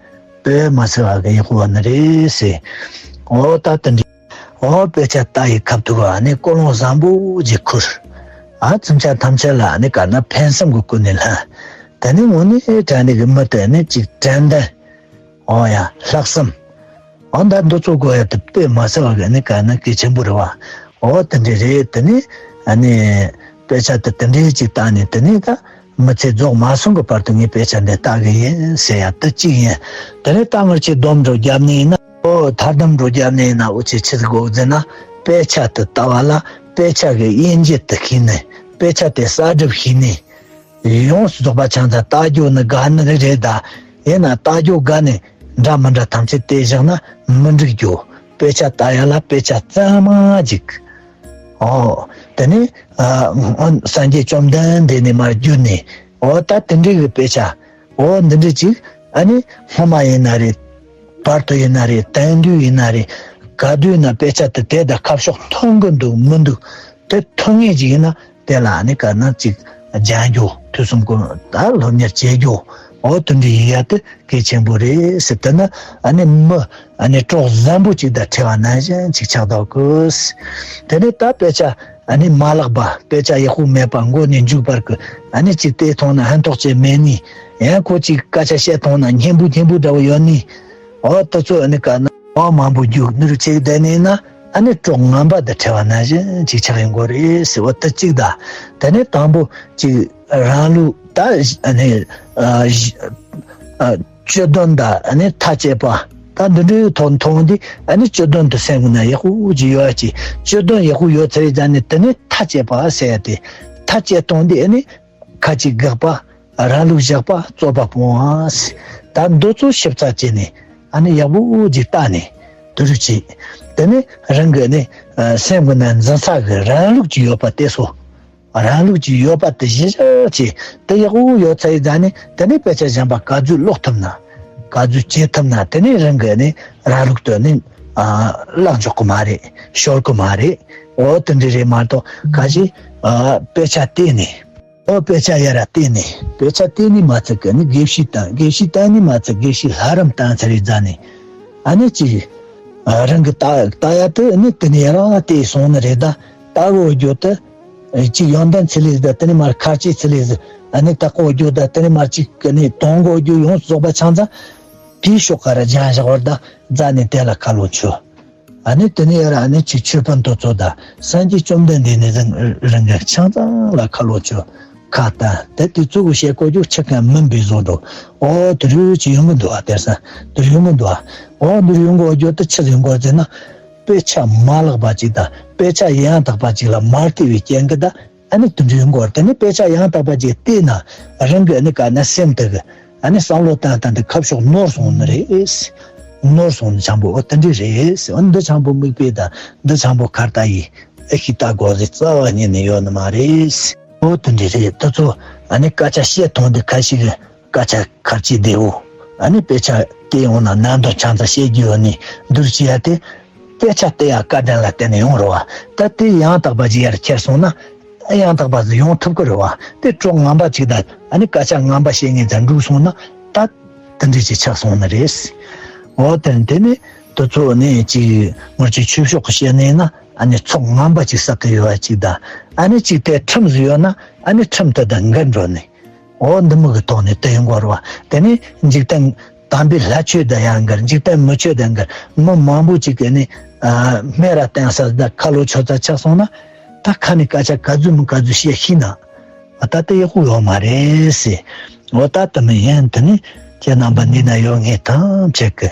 དཔེ་མ་སྲིད་པ་གི་ཡག་པོ་ནི་རེད་ཟེར། འོ་ད་དེ་འདྲའི་འོ་དཔེ་ཆ་ལྟ་ཡི་ཁབ་ཏུ་ག་ནི་ཀོ་ལོང་བཟང་པོ་ཅིག་ཁུར། ཨ་ཙིམ་ཆ་ཐམས་ཅད་ལ་ནི་ག་ན་ཕན་སེམས་ཀྱི་ཀུན་ནས་ལྷན། དེ་ནི་དངོས་གནས་དྲང་གནས་ཀྱི་མི་དེ་ནི་ཅིག་དྲན་ལྡན། འོ་ཡ་ལྷག་བསམ། འོ་ད་འདི་ཚོ་དགོས་ཡ་དེ་དཔེ་མ་སྲིད་པ་གི་ནི་ག་ན་གལ་ཆེན་པོ་རེད་བ། འོ་དེ་འདྲ་རེད། དེ་ནི་ཨ་ནི་དཔེ་ཆ་དེ་དེ་འདྲ་ཅིག་བལྟས་ནས་དེ་ནི་ད་མི་ཚེ་རྫོགས་མ་སོང་གི་བར་དུ་ངས་དཔེ་ཆ་འདི་ལྟ་གི་ཡིན་ཟེར་ཡ་དེ་གཅིག་ཡིན། དེ་ནི་ད་ངར་ཆེ་སྡོམ་འགྲོ་རྒྱབ་ནས་ཡིན་ན། ཨོ་ཐར་སྡོམ་འགྲོ་རྒྱབ་ནས་ཡིན་ན། འུ་ཆེ་ཆི་ཟིག་དགོས་ཟེར་ན། དཔེ་ཆ་དེ་ལྟ་བ་ལ་དཔེ་ཆ་གི་དབྱེ་འབྱེད་དེ་ཤེས་ནས། དཔེ་ཆ་དེ་གསར་སྒྲུབ་ཤེས་ནས། ཡོངས་སུ་རྫོགས་པ་ཆང་ཚ་ལྟ་རྒྱུ་ནི་དགའ་ནི་རེད་ད། ཡིན་ན་ལྟ་རྒྱུ་དགའ་ནི་འདྲ་མི་འདྲ་ཐམས་ཅད་དེ་བཞག་ན་མི་འགྲིག་རྒྱུ། དཔེ་ཆ་ལྟ་ཡ་ལ་དཔེ་ཆ་གཙང་མ་ཅིག་ཨོ། དེ་ནས་ཨ་སངས་རྒྱས་བཅོམ་ལྡན་འདས་ནས་མར་བརྒྱུད་ནས། ཨོ་ད་དེ་འདྲའི་གི་དཔེ་ཆ། ཨོ་འདི་འདྲ་ཅིག་ཨ་ནི་སྔོན་མ་ཡིན་ན་རེད། བར་དུ་ཡིན་ན་རེད། དེང་དུས་ཡིན་ན་རེད། ག་དུས་ན་དཔེ་ཆ་དེ་དེ་དང་ཁ་ཕྱོགས་མཐུན་གི་འདུག་མི་འདུག་དེ་མཐོང་ངེས་ཅིག་ཡིན་ན་དེ་ལ་ཨ་ནི་ག་ན་ཅིག་སྦྱང་རྒྱུ། དུས་གསུམ་ཀུན་ད་སློབ་གཉེར་བྱེད་རྒྱུ། འོ་དེ་འདྲ་ཡིན་ཡ་དེ་གལ་ཆེན་པོ་རེད་ཟེར། དེ་ན་ཨ་ནི་མི་ཨ་ནི་གྲོགས་བཟང་པོ་ཅིག་དང་འཕྲད་པ་ནང་བཞིན་ཅིག་ཆགས་འདུག་གི། དེ་ནས་ད་དཔེ་ཆ་ཨ་ནི་མ་བཀླགས་པ། དཔེ་ཆ་ཡག་པོ་མེད་པ་མགོ་ནས་མཇུག་བར་གི་ཨ་ནི་ཅིག་དེ་མཐོང་ན་ཕན་ཐོགས་ཅིག་མེད་ནི། ཡང་ཁོ་ཅིག་སྐད་ཆ་བཤད་མཐོང་ན་སྙན་པོ་སྙན་པོ་འདྲ་བོ་ཡོད་ནི། འོ་དེ་ཚོ་ཨ་ནི་ག་ན་འོ་མང་པོ་རྒྱུག་ནི་རུ་ཅིག་བསྡད་ནས་ན། ཨ་ནི་གྲོགས་ངན་པ་དང་འཕྲད་པ་ནང་བཞིན་ཅིག་ཆགས་ཡོང་གི་རེད་ཟེར་བ་དེ་གཅིག་དང་། དེ་ནས་དང་པོ་ཅིག་རང་ལུགས་ད་ཨ་ནི་ཨ་ཨ་སྤྱི་དོན་དང་ཨ་ནི་མཐའ་དཔྱད་པ། ད་འདི་འདྲའི་ཐོག་མཐོང་དུས་ཨ་ནི་སྤྱི་དོན་དུ་སེམས་ནང་ཡག་པོ་ཅིག་ཡོད་ཅིག་སྤྱི་དོན་ཡག་པོ་ཡོད་ཚར་བའི་རྗེས་ནས་དེ་ནས་མཐའ་དཔྱད་པ་ཟེར་ཡ་དེ། མཐའ་དཔྱད་གཏོང་དུས་ཨ་ནི་ཁ་ཅིག་དགག་པ། རང་ལུགས་བཞག་པ། རྩོད་པ་སྤོང་བ། ད་འདི་ཚོ་ཞིབ་ཚགས་བྱས་ནས་ཨ་ནི་ཡག་པོ་ཅིག་བལྟས་ནས་དུ་རུ་བྱེད། དེ་ནས་རང་གི་ནི་སེམས་ཀྱི་ནང་འཛིན་ས་གི་རང་ལུགས་ཅིག་ཡོད་པ་དེ་ཚོ། རང་ལུགས་ཀྱི་ཡོད་པ་དེ་གཞི་བཞག་བྱས། དེ་ཡག་པོ་ཡོད་ཚར་ཡི་ཙང་ནས་དེ་ནས་དཔེ་ཆ་གཞན་པ་ག་ཚོད་ཀློག་ཐུབ་ན། ག་ཚོད་བྱེད་ཐུབ་ན། དེ་ནས་རང་གི་ནས་རང་ལུགས་དུ་ནས་ཨ་བརླག་འཇོག་གི་མ་རེད། ཤོར་གི་མ་རེད། འོ་དེ་འདྲ་རེད་མ་གཏོགས་ཁ་ཅིག་ཨ་དཔེ་ཆ་བལྟས་ནས། འོ་དཔེ་ཆ་ཡར་བལྟས་ནས། དཔེ་ཆ་བལྟས་ནས་མ་ཚད་གི་ནི་དགེ་བཤེས་བསྟེན། དགེ་བཤེས་བསྟེན་ནས་མ་ཚད་དགེ་བཤེས་ལྷ་རམས་བསྟེན་ཚར་ཡི་ཙང་ནས། ཨ་ནི་ཅིག་ཨ་རང་གི་ལྟ་ལྟ་ཡ་དེ་ནི་དེ་ནས་ཡར་བལྟས་སོང་ནི་རེད་ད། ལྟ་གི་འོ་རྒྱུ་དེ། ཨེ་གཅིག་ཡོན་ཏན་ཚིག་ལེ་ཟེར། དེ་ནས་མར་ཁ་ཆེ་ཚིག་ལེ་ཟེར། ཨ་ནི་དག་གོ་རྒྱུ་དང་དེ་ནས་མར་གཅིག་གི་ནི་དོན་གོ་རྒྱུ་ཡོངས་སུ་རྫོགས་པ་ཆང་ཚ། དེའི་ཤོག་ཁ་ར་སྦྱང་བཞག་བར་ད་རྫ་ནས་དེ་ལ་ཁ་ལོ་ཆོད། ཨ་ནི་དེ་ནས་ཡར་ཨ་ནི་ཆོས་ཆོས་ཕན་དུ་ཚོ་དང་སངས་རྒྱས་བཅོམ་ལྡན་འདས་ནས་རང་རང་གི་ཆང་ཚང་ལ་ཁ་ལོ་ཆོད། ཁ་བསྟན་དེ་དེ་གཙོ་བོ་བཤད་གོ་རྒྱུ་ཆི་གང་མིན་པའི་བཟོ་འགྲོ། ཨོ་དེ་རུ་ཅི་ཡོང་གི་འདུག་ཨ། དེར་ས་དེར་ཡོང་གི་འདུག་ཨ། ཨོ་འདིར་ཡོང་གོ་རྒྱུ་དེ་ཆི་ཡོང་གོ་ཟེར་ན། དཔེ་ཆ་མ་བཀླགས་པ་ཅིག་དང་དཔེ་ཆ་ཡང་དག་པ་ཅིག་ལ་མ་བལྟས་པའི་རྐྱེན་གྱིས་ད་ཨ་ནི་དུད་འགྲོའི་མགོར་དེ་ནི་དཔེ་ཆ་ཡང་དག་པ་ཅིག་བལྟས་ན་རང་གི་ཨ་ནི་ག་ན་སེམས་དེ་གི་ཨ་ནི་བསམ་བློ་བཏང་བཏང་དེ་ཁ་ཕྱོགས་ནོར་སོང་ནི་རེད། ནོར་སོང་ནི་ཆང་པོ་འོ་དེ་འདྲ་རེད། འོ་འདི་ཆང་པོ་མིག་དཔེ་དང་འདི་ཆང་པོ་ཁ་ལྟ་ཡིས་ཨེ་ཤི་ལྟ་དགོས་ཟེར་རྩ་བ་ཉིད་ནས་ཡོད་ནི་མ་རེད། འོ་དེ་འདྲ་རེད། དེ་ཚོ་ཨ་ནི་སྐད་ཆ་བཤད་ཐོང་དེ་ཁ་ཤས་ཀྱི་སྐད་ཆ་ཁ་ལྕེ་བདེ་བོ། ཨ་ནི་དཔེ་ཆ་བལྟས་ཡོང་ན་ནང་དོན་ཆང་ཚ་བཤད་རྒྱུ་ཡོད་ནི་འདུར་ཅི་ཡ་དེ། དཔེ་ཆ་བལྟས་ཡ་བཀའ་དྲིན་ལ་བརྟེན་ནས་ཡོང་རོགས། ད་དེ་ཡང་དག་པ་ཅིག་ཡར་ཁྱེར་སོང་ན་ཡང་དག་པ་ཟིག་ཡོང་ཐུབ་ཀྱི་རེད་བ། དེ་གྲོགས་ངན་པ་ཅིག་དང་ཨ་ནི་སྐད་ཆ་ངན་པ་བཤད་མཁན་ཚ་འགྲུག་སོང་ན་ད་དེ་འདྲ་ཅིག་ཆགས་སོང་ནི་རེད། འོ་དེ་དེ་ནི་དེ་ཚོ་ནི་ཅིག་ངོར་ཅིག་ཆོས་ཕྱོགས་ཀྱི་བཤད་ནས་ན་ཨ་ནི་ཚོགས་ངན་པ་ཅིག་བསགས་ཀྱི་ཡོད་པ་ཅིག་དང་ཨ་ནི་ཅིག་དེ་ཁྲིམས་ཟིག་ཡོད་ན་ཨ་ནི་ཁྲིམས་དེ་དང་འགལ་འགྲོ་ནི། འོ་འདི་མོ་གི་ཐོག་ནས་དེ་ཡོང་གོ་ར་བ། དེ་ནས་འཇིག་རྟེན་དམ་པའི་ལྷ་ཆོས་དང་ཡང་འགལ། འཇིག་རྟེན་མི་ཆོས་དང་འགལ། མི་མང་པོ་ཅིག་གིས་ནི་ཨ་སྨད་ར་བསྟན་ས་དང་ཁ་ལོ་ཆོད་ས་ཆགས་སོང་ན་ད་ཁ་ནས་སྐད་ཆ་ག་ཚོད་མི་ག་ཚོད་བཤད་ཤེས་ན་ཨ་ད་དེ་ཡག་པོ་ཡོད་མ་རེད་ཟེར། འོ་ད་དེ་མི་ཡིན། དེ་ནི་ཁྱེད་རྣམ་པ་འདི་ན་ཡོད་ངེས་ཐམས་ཅད་ཀྱི་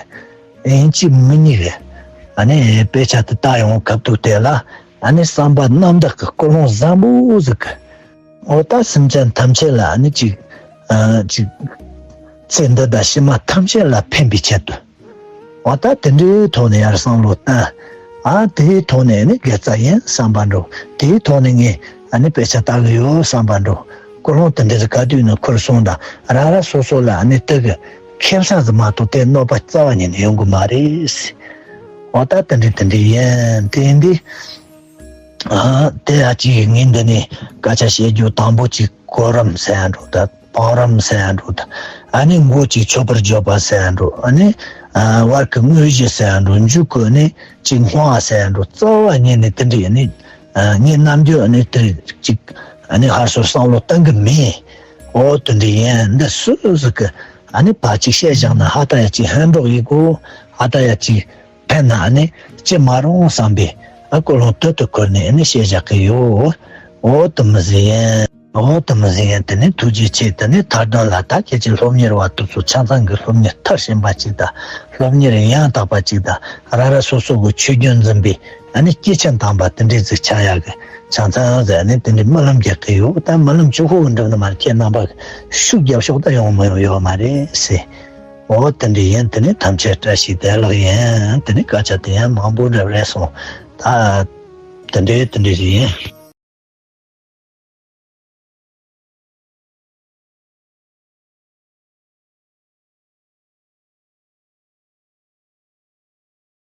ཡིན་གཅིག་མིན་གཉིས་ཀྱི་ཨ་ནི་དཔེ་ཆ་དེ་ལྟ་ཡོང་སྐབས་དུས་དེ་ལ་ཨ་ནི་བསམ་པ་རྣམ་དག་གི་ཀུན་སློང་བཟང་པོ་ཟིག་གི་འོ་ད་སེམས་ཅན་ཐམས་ཅད་ལ་ནི་ཅིག་ཨ་ཅིག་ཚེ་འདི་དང་ཕྱི་མ་ཐམས་ཅད་ལ་ཕན་པའི་ཆེད་དུ། འོ་ད་དེ་འདྲའི་ཐོག་ནས་ཡར་བསམ་བློ་བཏང་། ཨ་དེའི་ཐོག་ནས་ནི་དགེ་རྩ་ཡིན་བསམ་པ་འགྲོ། དེའི་ཐོག་ནས་ངས་ཨ་ནི་དཔེ་ཆ་ལྟ་གི་ཡོད་བསམ་པ་འགྲོ། ཀུན་སློང་དེ་འདྲ་ག་དུས་ནས་ཁུར་སོང་དང་རང་རང་སོ་སོ་ལ་ཨ་ནི་དེ་གི་ཁེ་བཟང་ཟིག་མ་གཏོགས་དེ་གནོད་པ་རྩ་བ་ཉིད་ནས་ཡོང་གི་མ་རེད། འོ་ད་དེ་འདྲ་དེ་འདྲ་ཡིན་དེ་འདི། ཨ་དེ་ཡ་གཅིག་ངས་འདི་ནས་སྐད་ཆ་བཤད་རྒྱུ་དང་པོ་གཅིག་གོ་རིམ་ཟེར་ཡ་འགྲོ་ད། བང་རིམ་ཟེར་ཡ་འགྲོ་ད། ཨ་ནི་མགོ་གཅིག་ཆོད་པར་བརྗོད་པ་ཟེར་ཡ་འགྲོ། ཨ་ནི་ཨ་བར་གྱི་དངོས་གཞི་ཟེར་ཡ་འགྲོ། མཇུག་གི་ནི་གཅིག་སྔོ་བ་ཟེར་ཡ་འགྲོ། རྩ་བ་ཉིད་ནས་དེ་འདྲ་ཡིན་ནི། ཨ་ངས་ནམ་རྒྱུན་ཨ་ནི་དེ་གཅིག་ཨ་ནི་ཧར་སོར་བསམ་བློ་གཏང་གི་མེད། འོ་དེ་འདྲ་ཡིན་འདི་སུ་ཟིག་གི་ཨ་ནི་ཕ་གཅིག་བཤད་བཞག་ན་ཧ་ད་ཡ་གཅིག་ཧན་འགྲོགས་ཡིན་གོ། ཧ་ད་ཡ་གཅིག་ཕན་ན་ཨ་ནི་ཅི་མ་རུང་བསམ་པའི་ཨ་ཀུན་སློང་དོད་དུ་ཁུར་ནས་ཨ་ནི་བཤད་བཞག་གི་ཡོད། འོ་དེ་མོ་ཟིག་ཡིན། འོ་དེ་མོ་ཟིག་ཡིན། དེ་ནས་ཐུགས་རྗེ་ཆེ། དེ་ནས་མཐའ་དོན་ལ་ད་ཁྱེད་ཀྱི་སློབ་གཉེར་བ་དེ་ཚོ་ཆ་ཚང་གི་སློབ་གཉེར་མཐར་ཕྱིན་པ་ཅིག་དང་། སློབ་གཉེར་ཡང་དག་པ་ཅིག་དང་། རང་རང་སོ་སོ་གི་ཆོས་རྒྱུན་འཛིན་པའི་ཨ་ནི་སྐྱེས་ཆེན་དམ་པ་དེ་འདྲའི་ཟིག་ཆགས་ཡག་གི་ཆ་ཚང་ཟིག་ཨ་ནི་དེ་འདྲའི་སྨོན་ལམ་རྒྱག་གི་ཡོད། ད་སྨོན་ལམ་གཅིག་པོ་གིས་འགྲུབ་ནི་མ་རེད། ཁྱེད་རྣམ་པ་གིས་ཤུགས་རྒྱབ་ཤོག་ད་ཡོང་མི་ཡོང་ཡོད་མ་རེད་ཟེར། འོ་དེ་འདྲ་ཡིན། དེ་ནས་ཐམས་ཅད་བཀྲ་ཤིས་བདེ་ལེགས་ཡིན། དེ་ནས་སྐད་ཆ་དེ་ཡང་མང་པོ་འདྲ་རེད་སོང་། ད་དེ་འདྲ་དེ་འདྲ་ཞིག་ཡིན།